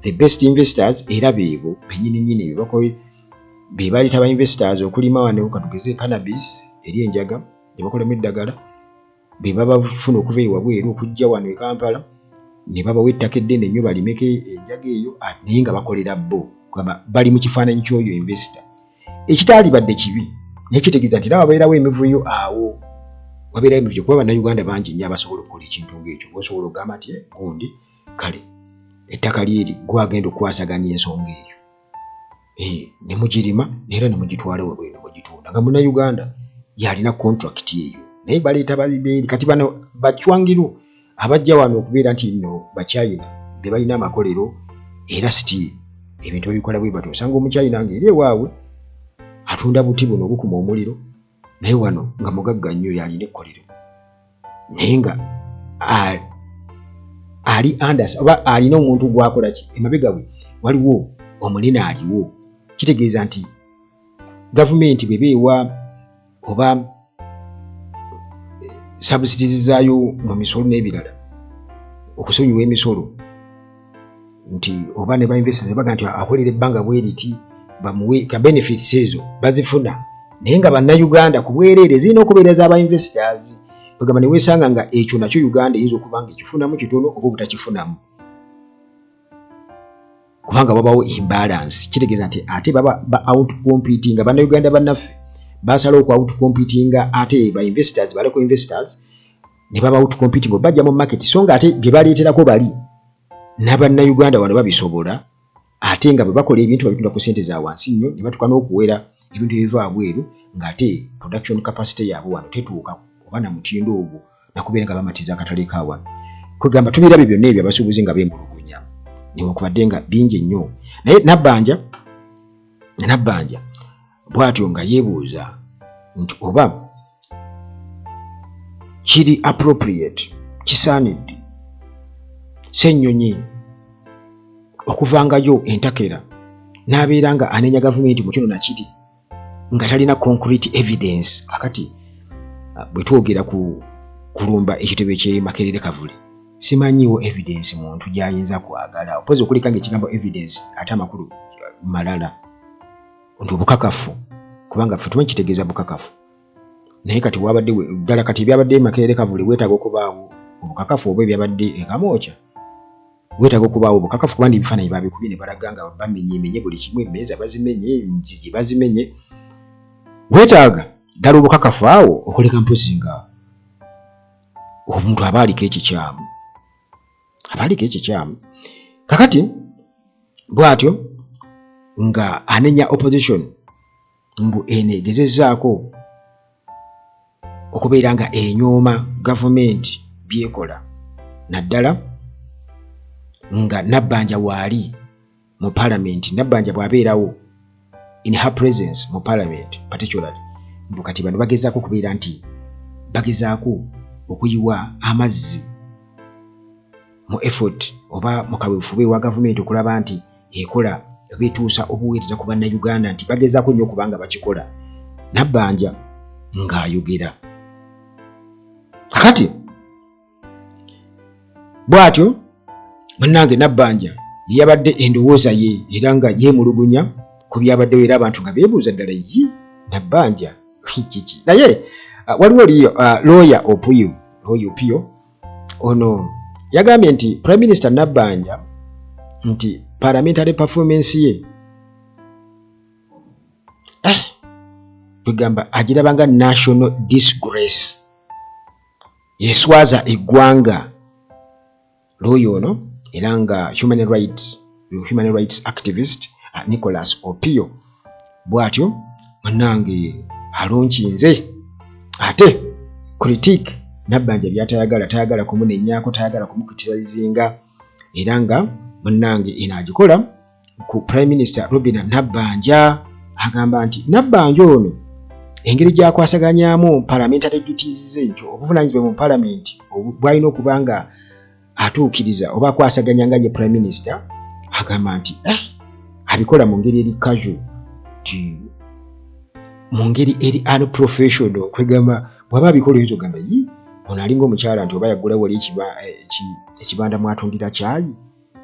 A: the best investors era beebo bennyini nnyini be baleeta ba investors okulima wano katugeze cannabis eri enjaga gye bakolamu eddagala be babafuna okuva eyo wabweru okujja wano e Kampala ne babawa ettaka eddene ennyo balimeko enjaga eyo naye nga bakolera bo bali mu kifaananyi ky'oyo investor ekitaalibadde kibi naye kitegeeza nti era wabeerawo emivuyo awo Wabeerayo emivyo kuba Bannayuganda bangi nnyo abasobola okukola ekintu ng'ekyo. Osobola okugamba nti, gundi kale ettaka lyeri gwagenda okukwasaganya ensonga eyo, ne mugirima era ne mugitwala wabweru ne mugitunda, nga Munnayuganda y'alina contract eyo. Naye baleeta beeri. Kati bano bacwangiru abajja wano okubeera nti nno Bachina be balina amakolero, era still ebintu babikola bwe batyo. Osanga Omuchina ng'eri ewaabwe atunda buti buno obukuma omuliro, naye wano nga mugagga nnyo, y'alina ekkolero, naye nga ali under oba alina omuntu gwakola ki emabega we, waliwo omunene aliwo. Kitegeeza nti gavumenti bw'eba ewa oba subsidies zaayo mu misolo n'ebirala, okusonyiwa emisolo, nti oba ne ba investors baga nti akolera ebbanga bwe riti bamuwe ka benefits, ezo bazifuna, naye nga Bannayuganda ku bwereere zirina okubeera z'aba investors. Bagamba ne weesanga nga ekyo nakyo Uganda eyinza okuba nga ekifunamu kitono oba obutakifunamu, kubanga wabawo imbalance. Kitegeeza nti ate baba ba out competing Bannayuganda bannaffe, basalawo oku out competing ate ba investors, ba local investors, ne baba out competing obajja mu market, so nga ate bye baleeterako bali n'Abannayuganda wano babisobola, ate nga bwe bakola ebintu babitunda ku ssente za wansi nnyo, ne batuuka n'okuwera ebintu ebiva wabweru, ng'ate production capacity yaabwe wano tetuuka oba na mutindo ogwo nakubeera nga bamatiza akatale ka wano. Kwegamba tubirabye byonna ebyo, abasuubuzi nga beemulugunya newankubadde nga bingi nnyo. Naye Nabbanja bw'atyo nga yeebuuza nti oba kiri appropriate, kisaanidde Ssennyonyi okuvangayo entakera n'abeera nga anenya gavumenti mu kino nakiri nga talina concrete evidence. Kakati bwe twogera ku kulumba ekitebe ky'e Makerere Kavule, simanyiiwo evidence muntu gy'ayinza kwagala opozi okuleka nga ekigambo evidence ate amakulu malala nti obukakafu, kubanga ffe tumanyi kitegeeza bukakafu. Naye kati wabadde ddala kati ebyabadde e Makerere Kavule weetaaga okubaawo obukakafu, oba ebyabadde e Kamwokya weetaaga okubaawo obukakafu? Kubanga ebifaananyi babikubye ne balaga nga bamenyeemenye buli kimu, emmeeza bazimenye, enzigi bazimenye. Weetaaga ddala obukakafu awo okuleka mpozi nga omuntu aba aliko ekikyamu, aba aliko ekikyamu. Kakati bw'atyo nga anenya opposition mbu eno egezezzaako okubeera nga enyooma gavumenti byekola, naddala nga Nabbanja waali mu Palamenti. Nabbanja bw'abeerawo, in her presence mu Parliament particularly, mbu kati bano bagezaako okubeera nti bagezaako okuyiwa amazzi mu effort oba mu kaweefube wa gavumenti okulaba nti ekola oba etuusa obuweereza ku Bannayuganda, nti bagezaako nnyo okubanga bakikola. Nabbanja ng'ayogera kakati bw'atyo, munnange Nabbanja yeyabadde endowooza ye era nga yeemulugunya ku byabaddewo, era abantu nga beebuuza ddala yi Nabbanja kiki. Naye waliwo oli lawyer Opiyo, lawyer Opiyo ono yagambye nti Prime Minister Nabbanja nti parliamentary performance ye kwegamba agiraba nga national disgrace, eswaza eggwanga. Looya ono era nga human rights activist Nicholas Opio bw'atyo munnange alonkinze ate critique Nabbanja byatayagala, tayagala kumunenyaako, tayagala kumucriticizinga, era nga munnange eno agikola ku Prime Minister Robina Nabbanja. Agamba nti Nabbanja ono engeri gy'akwasaganyaamu parliamentary duties ze, nti obuvunaanyizibwa mu parliament bw'alina okuba nga atuukiriza oba akwasaganya nga ye Prime Minister, agamba nti abikola mu ngeri eri casual, nti mu ngeri eri unprofessional. Kwegamba bw'aba abikola oyinza okugamba, yi ono alinga omukyala nti oba yaggulawo wali ekibanda mwatundira kyayi,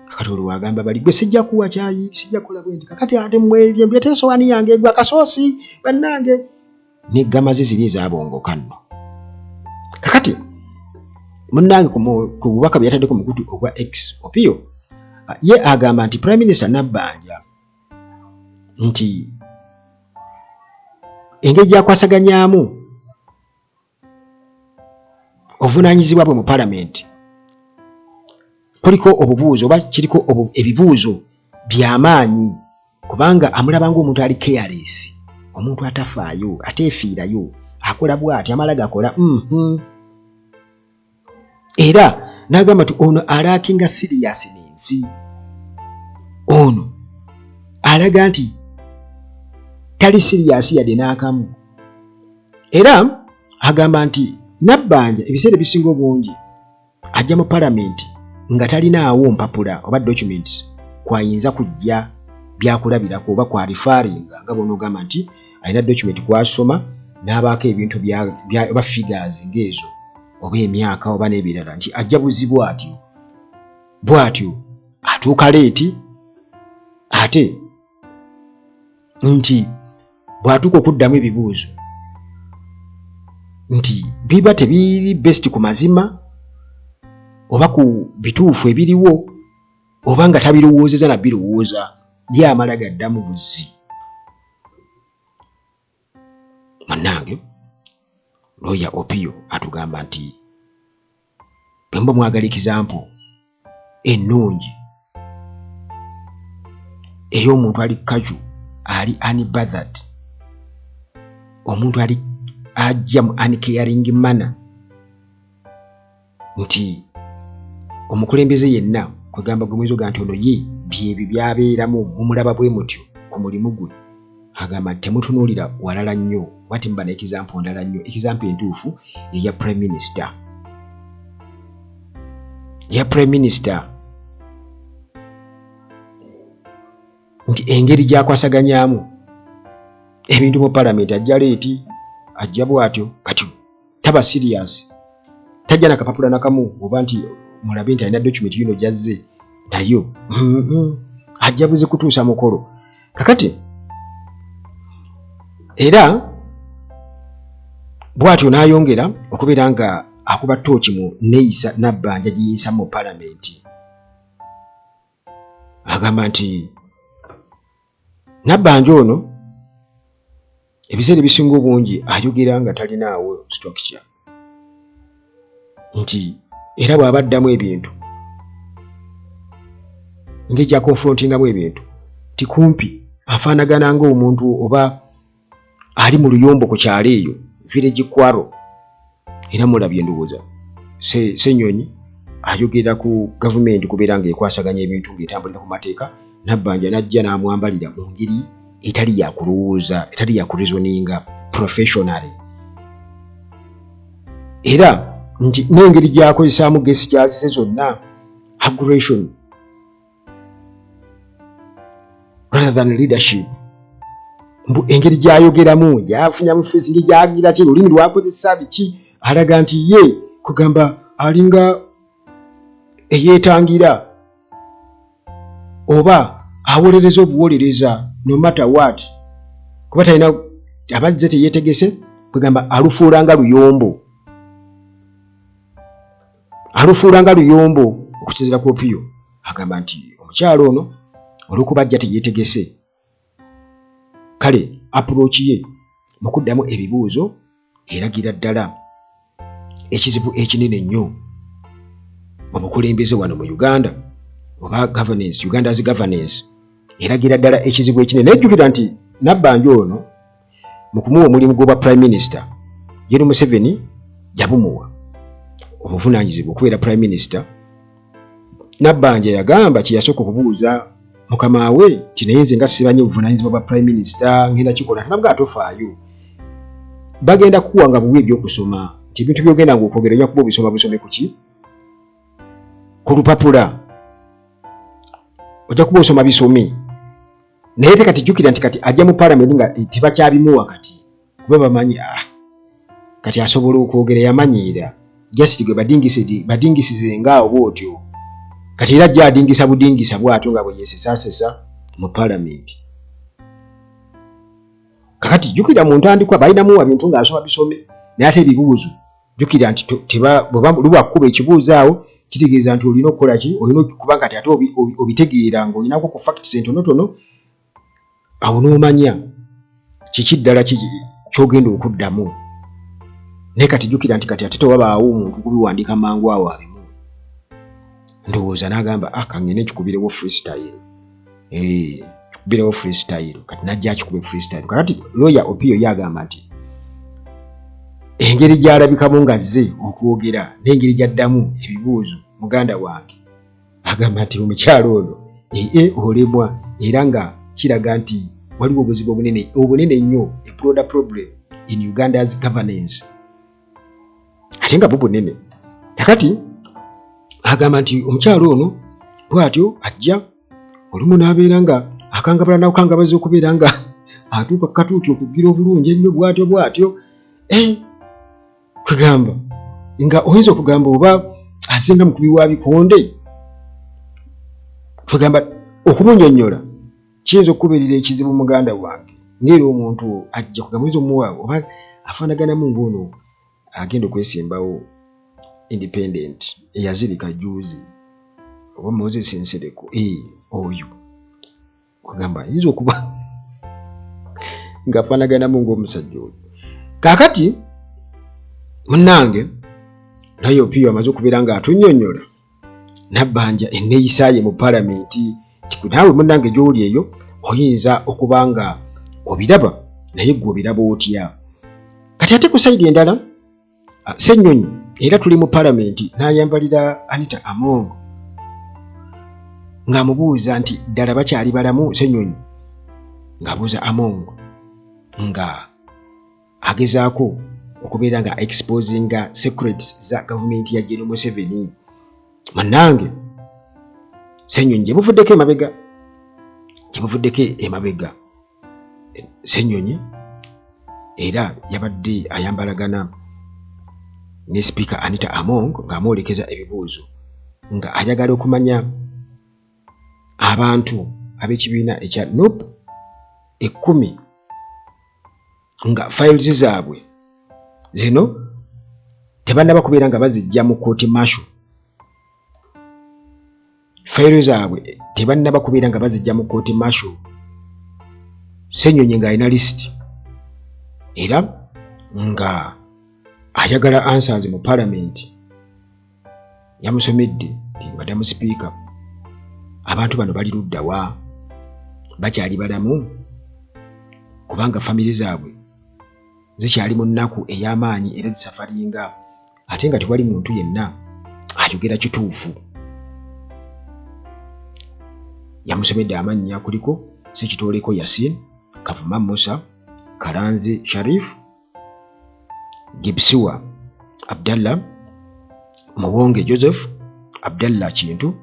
A: kakati olwo agamba bali, "Gwe sijja kuwa kyayi, sijja kukola bwe nti." Kakati ate mmwe byete esowaani yange egwa akasoosi, bannange, negamaze ziri ezaabongoka nno. Kakati munnange ku bubaka bwe yatadde ku mukutu ogwa X, Opio ye agamba nti Prime Minister Nabbanja nti engeri gyakwasaganyaamu Obuvunaanyizibwa bwe mu palamenti kuliko obubuuzo oba kiriko ebibuuzo by'amaanyi, kubanga amulaba ng'omuntu ali careless, omuntu atafaayo, ateefiirayo, akola bw'ati, amala gakola. Era n'agamba nti ono alackinga seriousness, ono alaga nti tali serious yadde n'akamu. Era agamba nti Nabbanja ebiseera ebisinga obungi ajja mu palamenti nga talinaawo mpapula oba documents kwayinza kujja byakulabirako oba kwareferringa, nga bw'onoogamba nti alina document kwasoma n'abaako ebintu oba figures ng'ezo oba emyaka oba n'ebirala, nti ajja buzibu atyo bw'atyo atuuka late, ate nti bw'atuuka okuddamu ebibuuzo nti biba tebiri based ku mazima oba ku bituufu ebiriwo, oba nga tabirowoozeza na birowooza, ye amala gaddamu buzzi. Munnange, looya Opio atugamba nti bwe muba mwagala example ennungi ey'omuntu ali casual, ali unbothered, omuntu ali ajja mu uncaring manner, nti omukulembeze yenna kwegamba gwe muyinza ogamba nti ono ye byebyo by'abeeramu, mumulaba bwe mutyo ku mulimu gwe, agamba nti temutunuulira walala nnyo oba temuba na example ndala nnyo. Example entuufu eya prime minister, eya prime minister, nti engeri gy'akwasaganyaamu ebintu mu palamenti, ajja late, ajja bw'atyo, kati taba serious, tajja nakapapula nakamu oba nti mulabe nti alina document yino gyazze nayo, ajja buzi kutuusa mukolo. Kakati era bw'atyo n'ayongera okubeera nga akuba ttooki mu neeyisa Nabbanja gye yiyisa mu palamenti. Agamba nti Nabbanja ono ebiseera ebisinga obungi ayogera nga talinaawo structure, nti era bw'aba addamu ebintu, engeri gy'aconfrontingamu ebintu, ti kumpi afaanagana ng'omuntu oba ali mu luyombo ku kyalo eyo, village quarrel. Era mulabye, ndowooza Ssenyonyi ayogera ku gavumenti kubeera ng'ekwasaganya ebintu ng'etambulira ku mateeka, Nabbanja n'ajja n'amwambalira mu ngeri etali ya kulowooza, etali ya kureasoninga professionally, era nti n'engeri gy'akozesaamu gestures ze zonna, aggression rather than leadership. Mbu engeri gy'ayogeramu, gy'afunyamu face, engeri gy'agira ki, olulimi lwakozesa biki, alaga nti ye kugamba alinga eyeetangira oba awolereza obuwolereza no matter what, kuba talina abazze teyeetegese, kwegamba alufuula nga luyombo, alufuula nga luyombo. Okusinziira ku Opio, agamba nti omukyalo ono olw'okuba ajja teyeetegese, kale approach ye mu kuddamu ebibuuzo eragira ddala ekizibu ekinene ennyo mu bukulembeze wano mu Uganda oba governance, Uganda's governance, eragira ddala ekizibu ekinene. Naye jjukira nti Nabbanja ono mu kumuwa omulimu gw'obwa prime minister, Yoweri Museveni yabumuwa obuvunaanyizibwa okubeera prime minister. Nabbanja yagamba kye yasooka okubuuza mukama we nti, "Naye nze nga simanyi obuvunaanyizibwa bwa prime minister, ngenda kikola?" Tanabwa atofaayo, bagenda kukuwa nga buwi ebyokusoma, nti ebintu byogenda ng'okwogera ojja kuba obisoma busome kuki ku lupapula, ojja kuba osoma bisome. Naye te kati jjukira nti kati ajja mu palamenti nga tebakyabimuwa kati, kuba bamanyi, ah, kati asobola okwogera, yamanyiira, just gwe badingisize ngaawo bwotyo. Kati era ajja adingisa budingisa bwatyo nga bwe yeesesaasesa mu palamenti. Kakati jjukira mu ntandikwa balinamuwa bintu ng'asoma bisome, naye ate ebibuuzo, jjukira nti luba kukuba ekibuuzo awo kitegeeza nti olina okukola ki, olina okuba kati ate obitegeera ng'olinako ku facts entonotono awo n'omanya kiki ddala ky'ogenda okuddamu. Naye kati jjukira nti kati ate tewabaawo omuntu kubiwandiika mangu awo abimu. Ndowooza n'agamba, ah, kangende nkikubirewo freestyle. Kikubirewo freestyle. Kati n'ajja akikube freestyle. Kakati lawyer Opio ye agamba nti engeri gy'alabikamu ng'azze okwogera n'engeri gy'addamu ebibuuzo, muganda wange agamba nti omukyalo ono ee olemwa, era nga kiraga nti waliwo obuzibu obunene obunene nnyo, a broader problem in Uganda's governance, ate nga bu bunene. Kakati agamba nti omukyalo ono bw'atyo ajja olumu n'abeera nga akangabala n'akangabaza okubeera nga atuuka ku katuuti okugira obulungi ennyo bw'atyo bw'atyo, kugamba nga oyinza okugamba oba asinga mukubi wa bikonde. Kugamba okumunyonnyola kiyinza okukubeerera ekizibu, muganda wange, ng'era omuntu ajja kugamba oyinza omuwa oba afaanaganamu ng'ono agenda okwesimbawo independent eyazirika juzi, oba Moses Nsereko, oyo kugamba ayinza okuba ng'afaanaganamu ng'omusajja oyo. Kaakati munnange, naye Opiyo amaze okubeera ng'atunnyonnyola Nabbanja enneeyisa ye mu palamenti, nti naawe munnange gy'oli eyo oyinza okuba nga obiraba, naye ggwe obiraba otya? Kati ate ku side endala, Ssennyonyi era tuli mu palamenti n'ayambalira Anita Among ng'amubuuza nti ddala bakyali balamu. Ssennyonyi ng'abuuza Among nga agezaako okubeera nga exposinga secrets za gavumenti ya General Museveni. Munnange, Ssennyonyi gye buvuddeko emabega, Ssennyonyi era yabadde ayambalagana ne sipiika Anita Among ng'amwolekeza ebibuuzo nga ayagala okumanya abantu ab'ekibiina ekya NUP 10 nga files zaabwe zino tebannaba kubeera nga bazijja mu kooti martial. Fayiro zaabwe tebannaba kubeera nga bazijja mu kooti martial. Ssenyonyi ng'alina lisiti era nga ayagala answers mu palamenti. Yamusomedde nti, "Madamu sipiika, abantu bano bali ludda wa? Bakyali balamu? Kubanga famire zaabwe zikyali mu nnaku ey'amaanyi era zisufferinga, ate nga tewali muntu yenna ayogera kituufu." Yamusomedde amannya, kuliko Ssekitooleko Yasin, Kavuma Musa, Kalanzi Sharif, Gibsiwa Abdallah, Muwonge Joseph, Abdallah Kintu,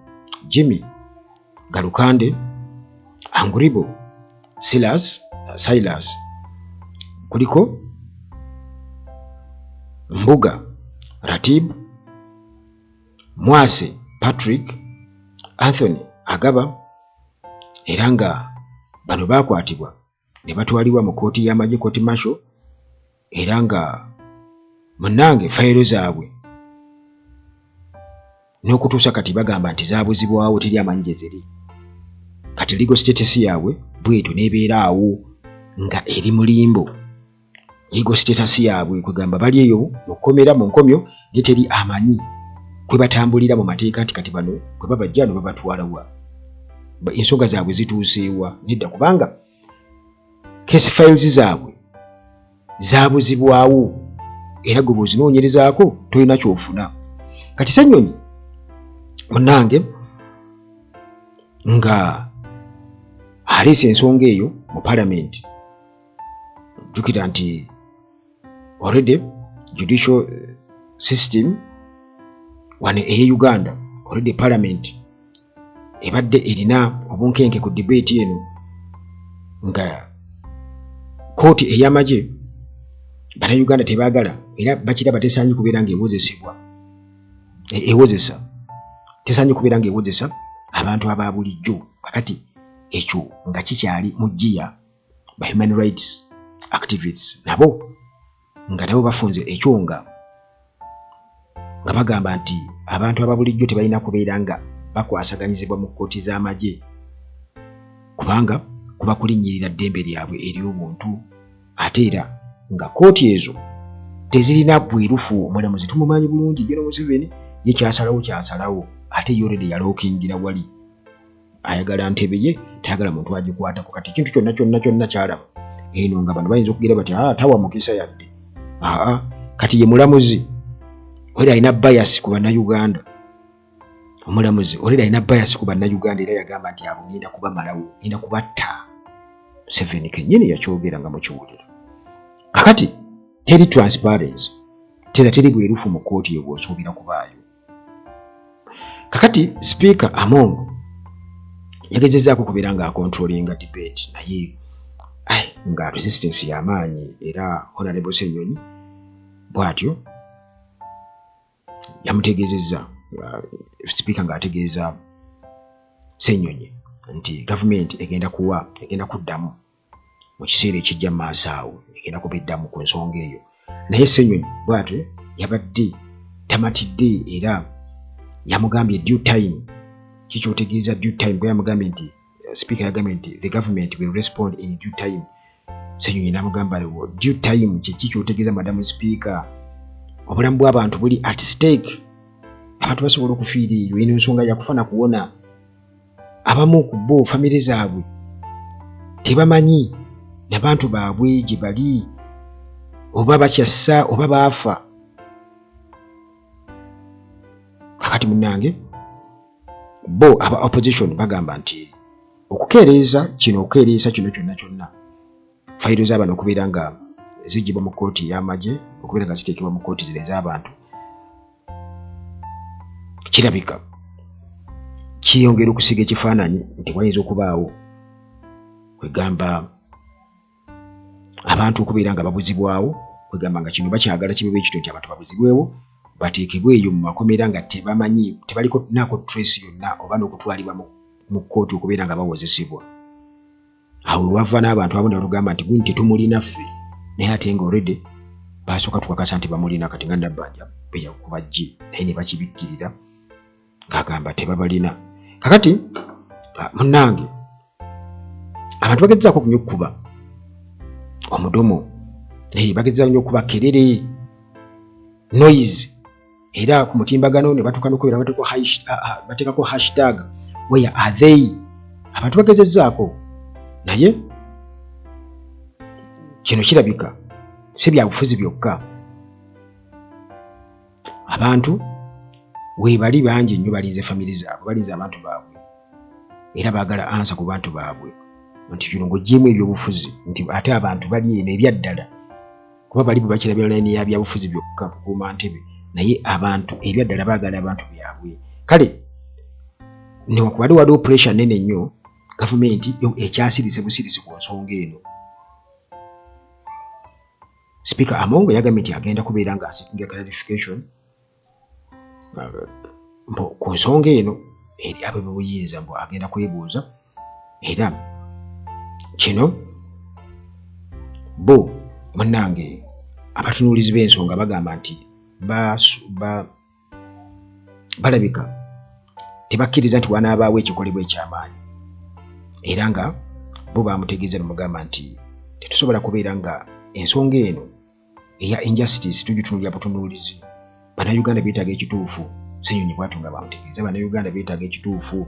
A: Jimmy Galukande, Anguribo Silas, Silas, kuliko Mbuga Ratib, Mwase Patrick, Anthony Agaba, era nga bano baakwatibwa ne batwalibwa mu kkooti y'amagye, kooti martial, era nga munnange fayiro zaabwe n'okutuusa kati bagamba nti zaabuzibwawo, teri amanyi gye ziri. Kati legal status yaabwe bwetyo n'ebeera awo nga eri mu limbo. Legal status yaabwe kwegamba bali eyo mu kkomera mu nkomyo, naye teri amanyi kwe batambulira mu mateeka nti kati bano bwe babajja no babatwala wa, ensonga zaabwe zituuseewa. Nedda, kubanga case files zaabwe zaabuzibwawo, era gwe bw'ozinoonyerezaako tolina ky'ofuna. Kati Ssennyonyi munnange nga aleese ensonga eyo mu palamenti, jjukira nti already judicial system wano eye Uganda, already parliament ebadde erina obunkenke ku debate eno, nga kooti ey'amagye Bannayuganda tebaagala era bakiraba tesaanye kubeera ng'ewozesebwa, ewozesa, tesaanye kubeera ng'ewozesa abantu aba bulijjo. Kakati ekyo nga kikyali mu ggiya, ba human rights activists nabo nga nabo bafunze ekyonga nga bagamba nti abantu aba bulijjo tebalina kubeera nga bakwasaganyizibwa mu kkooti z'amagye, kubanga kuba kulinnyirira ddembe lyabwe ery'obuntu, ate era nga kkooti ezo Tezirina bwerufu. Omulamuzi tumumanyi bulungi, General Museveni ye kyasalawo kyasalawo, ate ye already yalookingira wali, ayagala ntebe ye, tayagala muntu agikwatako. Kati ekintu kyonna kyonna kyonna kyalaba eno nga bano bayinza okugira bati aa tawa mukisa yadde aa. Kati ye mulamuzi already alina bias ku Bannayuganda. Omulamuzi already alina bias ku Bannayuganda, era yagamba nti abo ngenda kubamalawo, ngenda kubatta. Museveni kennyini yakyogera nga mukiwulira. Kakati teri transparency, tera teri bwerufu mu kkooti eyo bw'osuubira kubaayo. Kakati Speaker Among yagezezaako okubeera nga acontrollinga debate, naye nga resistance y'amaanyi, era Honorable Ssenyonyi bw'atyo yamutegeezezza, Speaker ng'ategeeza Ssenyonyi nti gavumenti egenda kuwa, egenda kuddamu mu kiseera ekijja mu maaso awo, egenda kuba eddamu ku nsonga eyo. Naye Ssenyonyi bw'atyo yabadde tamatidde, era yamugambye due time. Kikyotegeeza due time? Bwe yamugambye nti, Speaker yagambye nti the government will respond in due time, Ssenyonyi n'amugamba due time kyeki kyotegeeza, Madam Speaker? Obulamu bw'abantu buli at stake, abantu basobola okufiira eyo. Eno ensonga yakufa na kuwona. Abamu ku bo famire zaabwe tebamanyi nabantu baabwe gye bali, oba bakyassa oba baafa. Kakati munnange, bo aba opposition bagamba nti okukeereeza kino, okukeereesa kino kyonna kyonna, fayiro z'abano okubeera nga ziggyibwa mu kkooti ey'amagye okubeera nga ziteekebwa mu kkooti zino ez'abantu, kirabika kiyongera okusiga ekifaananyi nti wayinza okubaawo kwegamba abantu okubeera nga babuzibwawo, kwegamba nga kino bakyagala kibe bwe kityo nti abantu babuzibwewo, bateekebwe eyo mu makomera nga tebamanyi, tebaliko naako trace yonna, oba n'okutwalibwa mu kkooti okubeera nga bawozesebwa. Awo wewava n'abantu abamu ne batugamba nti gundi tetumulina ffe, naye ate nga already basooka tukakasa nti bamulina. Kati nga Nabbanja bwe yakuba gye, naye ne bakibikkirira ng'agamba tebabalina. Kakati munnange, abantu bagezezaako okunywa okukuba omudomo, bagezezaako nnyo okukuba kerere, noise, era ku mutimbagano ne batuuka n'okubeera bateekako hashtag where are they. Abantu bagezezzaako, naye kino kirabika si byabufuzi byokka. Abantu weebali bangi nnyo, balinze famire zaabwe, balinze abantu baabwe, era baagala answer ku bantu baabwe, nti kino ng'oggyeemu ebyobufuzi, nti ate abantu bali eno ebyaddala, kuba bali bwe bakirabira layini ya byabufuzi byokka, kukuuma ntebe, naye abantu ebyaddala baagala abantu byabwe. Kale newankubadde waliwo pressure nene nnyo, gavumenti yo ekyasirise busirisi ku nsonga eno. Speaker Among yagambye nti agenda kubeera nga aseekinga clarification mbu ku nsonga eno eri ab'ebuyinza, mbu agenda kwebuuza. Era kino bo munnange abatunuulizi b'ensonga bagamba nti balabika tebakkiriza nti wanaabaawo ekikolebwa ekyamaanyi, era nga bo bamutegeeza nemugamba nti tetusobola kubeera nga ensonga eno eya injustice tugitunuulira butunuulizi. Bannayuganda beetaaga ekituufu. Ssenyonyi bwatyo nga bamutegeeza, Bannayuganda beetaaga ekituufu.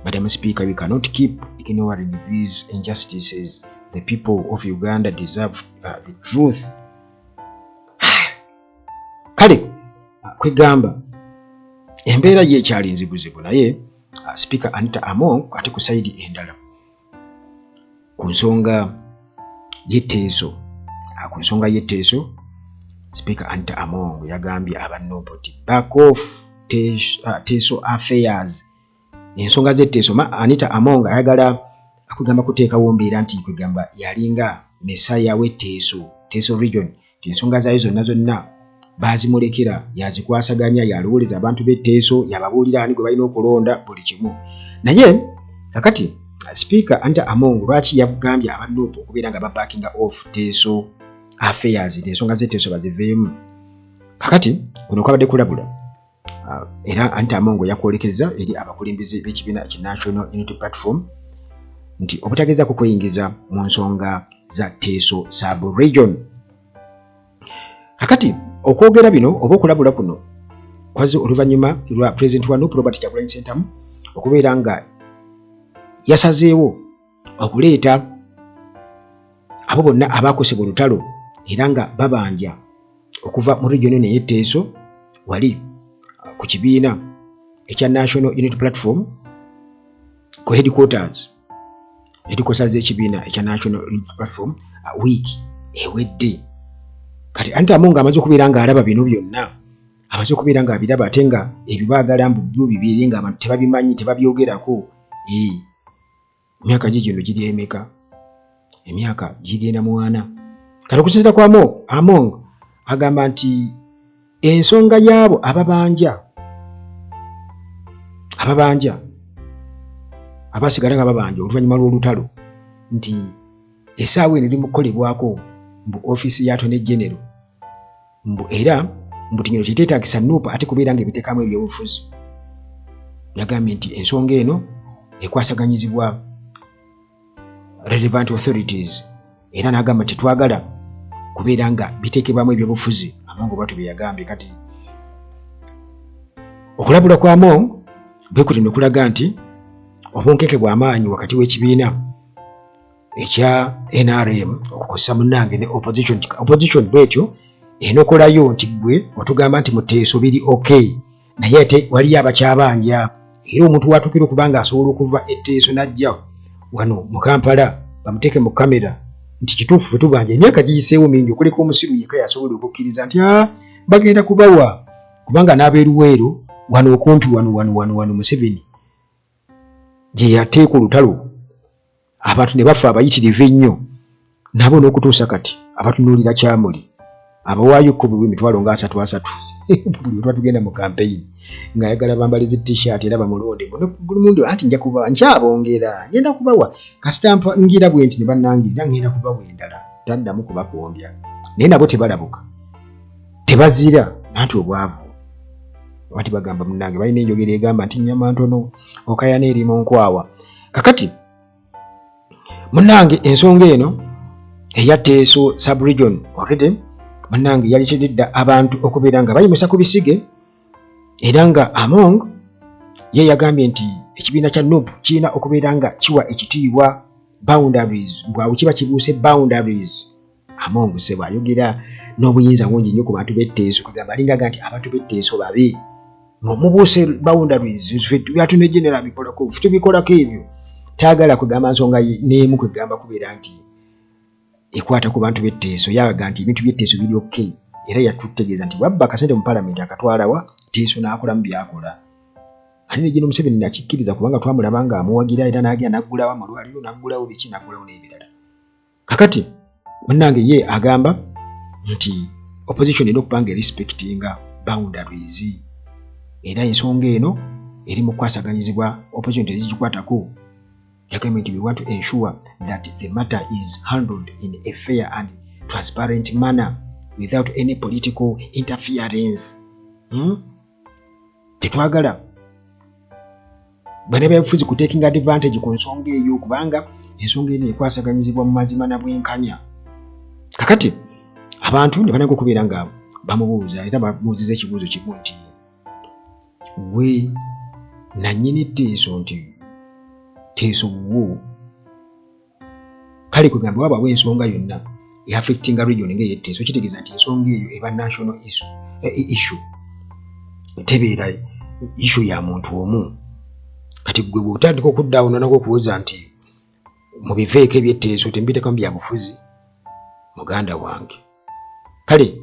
A: Madam Speaker, we cannot keep ignoring these injustices. The people of Uganda deserve the truth. Kale kwegamba embeera ye ekyali nzibuzibu, naye Speaker Anita Among ate ku side endala, ku nsonga y'etteeso, ku nsonga y'etteeso, Speaker Anita Among yagambye aba NUP nti back off Teeso affairs, ensonga z'etteeso. Anita Among ayagala kwegamba kuteekawo mbeera nti kwegamba yalinga messiah w'etteeso, Teeso region, nti ensonga zaayo zonna zonna baazimulekera, yazikwasaganya, yalowoleza abantu b'etteeso, yababuulira ani gwe balina okulonda, buli kimu. Naye kakati Speaker Anita Among lwaki yagambye aba NUP okubeera nga babackinga off Teeso affairs, nti ensonga z'etteeso baziveemu? Kakati kuno kwabadde kulabula, era Anita Among yakwolekezza eri abakulembeze b'ekibiina ki National Unity Platform nti obutagezaako kweyingiza mu nsonga za Teeso sub region. Kakati okwogera bino oba okulabula kuno kwazze oluvannyuma lwa pulezidenti wa NUP Robert Kyagulanyi Ssentamu okubeera nga yasazeewo okuleeta abo bonna abaakosebwa olutalo era nga babanja okuva mu region eno ey'Etteeso wali ku kibiina ekya National Unity Platform ku headquarters headquarters z'ekibiina ekya National Unity Platform wiiki ewedde. Kati anti Among amaze okubeera ng'alaba bino byonna, amaze okubeera ng'abiraba, ate nga ebyo baagala mbu byo bibeere ng'abantu tebabimanyi, tebabyogerako. Emyaka gi gino giri emeka? Emyaka gigenda mwana. Kati okusinziira ku Among agamba nti ensonga y'abo ababanja abasigala nga babanja oluvannyuma lw'olutalo, nti essaawa eno eri mu kukolebwako mbu ofiisi ya Attorney General, mbu era mbu kino teteetaagisa NUP ate kubeera nga ebiteekamu ebyobufuzi. Yagambye nti ensonga eno ekwasaganyizibwa relevant authorities, era n'agamba nti tetwagala kubeera nga biteekebwamu ebyobufuzi. Among bwatyo bye yagambye. Kati okulabula kwa Among bwe kuli okulaga nti obunkenke bw'amaanyi wakati w'ekibiina ekya NRM okukozesa munnange ne opposition. Opposition bwetyo enokolayo nti gwe otugamba nti muteeso biri okay, naye ate waliyo abakyabanja, era omuntu watuukira okuba nga asobola okuva etteeso n'ajja wano mu Kampala bamuteeke mu kamera nti kituufu ffe tubanja, emyaka giyiseewo mingi, okuleka omusiru yekka yasobola okukkiriza nti a bagenda kubawa, kubanga n'abeeruweero wano okumpi wano wano wano wano Museveni gye yateeka olutalo, abantu ne bafa abayitirivu ennyo, nabo n'okutuusa kati abatunuulira kyamuli abawaayo kkubiwa emitwalo nga asatu asatu buli lwe tuba tugenda mu kampeyini ng'ayagala bambale zi t-shirt era bamulonde buli mulundi, anti nja kuba nkyabongera, ngenda kubawa kasita ngira bwe nti ne bannangirira, ngenda kubawa endala. Taddamu kubakombya, naye nabo tebalabuka, tebazira anti obwavu. Anti bagamba munnange balina enjogera egamba nti nnyama ntono okayana eri mu nkwawa. Kakati munnange ensonga eno eya Teeso sub-region already munnange yaleetedde dda abantu okubeera nga bayimusa ku bisige, era nga Among ye yagambye nti ekibiina kya NUP kirina okubeera nga kiwa ekitiibwa boundaries, mbw awo kiba kibuuse boundaries. Among ssebo ayogera n'obuyinza bungi nnyo ku bantu b'Etteeso, kugamba alingaga nti abantu b'Etteeso babi, mubuuse boundaries, Attorney General abikolako, ffe tubikolako ebyo. Tayagala kugamba nsonga n'emu kwegamba kubeera nti ekwata ku bantu b'Etteeso. Yalaga nti ebintu by'Etteeso biri okay, era yatutegeeza nti bwabba akasente mu palamenti akatwalawa Teeso n'akolamu by'akola. Ate ne Gen Museveni nakikkiriza, kubanga twamulaba nga amuwagira, era n'agenda n'aggulawo amalwaliro, n'aggulawo biki, n'aggulawo n'ebirala. Kakati munnange ye agamba nti opposition erina okuba nga erespectinga boundaries, era ensonga eno eri mu kukwasaganyizibwa, opposition tezigikwatako. Yagambye nti we want to ensure that the matter is handled in a fair and transparent manner without any political interference. Tetwagala bannabyabufuzi ku taking advantage ku nsonga eyo, kubanga ensonga eno ekwasaganyizibwa mu mazima na bwenkanya. Kakati abantu ne bananga okubeera nga bamubuuza, era bamubuuziza ekibuuzo kimu nti gwe nannyini Teeso, nti Teeso wuwo, kale kwegamba wabaawo ensonga yonna eaffectinga region nga ey'Etteeso, kitegeeza nti ensonga eyo eba national issue, tebeera issue ya muntu omu. Kati gwe bw'otandika okudda awo nonako okuwoza nti mubiveeko eby'Etteeso, tembiteekamu byabufuzi, muganda wange. Kale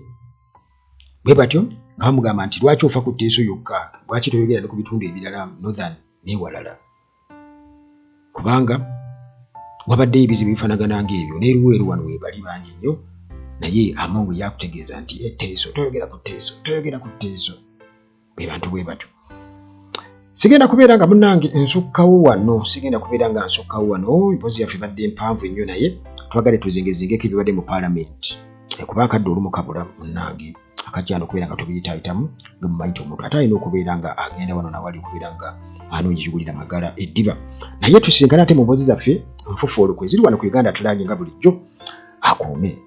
A: bwe batyo nga bamugamba nti lwaki ofa ku Tteeso yokka, lwaki toyogera ne ku bitundu ebirala, northern n'ewalala, kubanga wabaddeyo ebizibu ebifaanagana ng'ebyo n'eruweero wano weebali bangi nnyo. Naye Among yakutegeeza nti Etteeso toyogera ku Tteeso, toyogera ku Tteeso. Be bantu bwe batyo. Sigenda kubeera nga munnange nsukkawo wano, sigenda kubeera nga nsukkawo wano. Emboozi yaffe ebadde mpanvu nnyo, naye twagale tuzingezingeko ebibadde mu paalamenti, kuba akadde olumu kabula munnange akajjano okubeera nga tubiyitaayitamu. Nga mumanyi nti omuntu ate alina okubeera nga agenda wano nawali okubeera nga anoonya ekigulira magala eddiba. Naye tusinkana ate mu mboozi zaffe nfufu olukwe ziri wano ku Uganda At Large nga bulijjo. Akuume.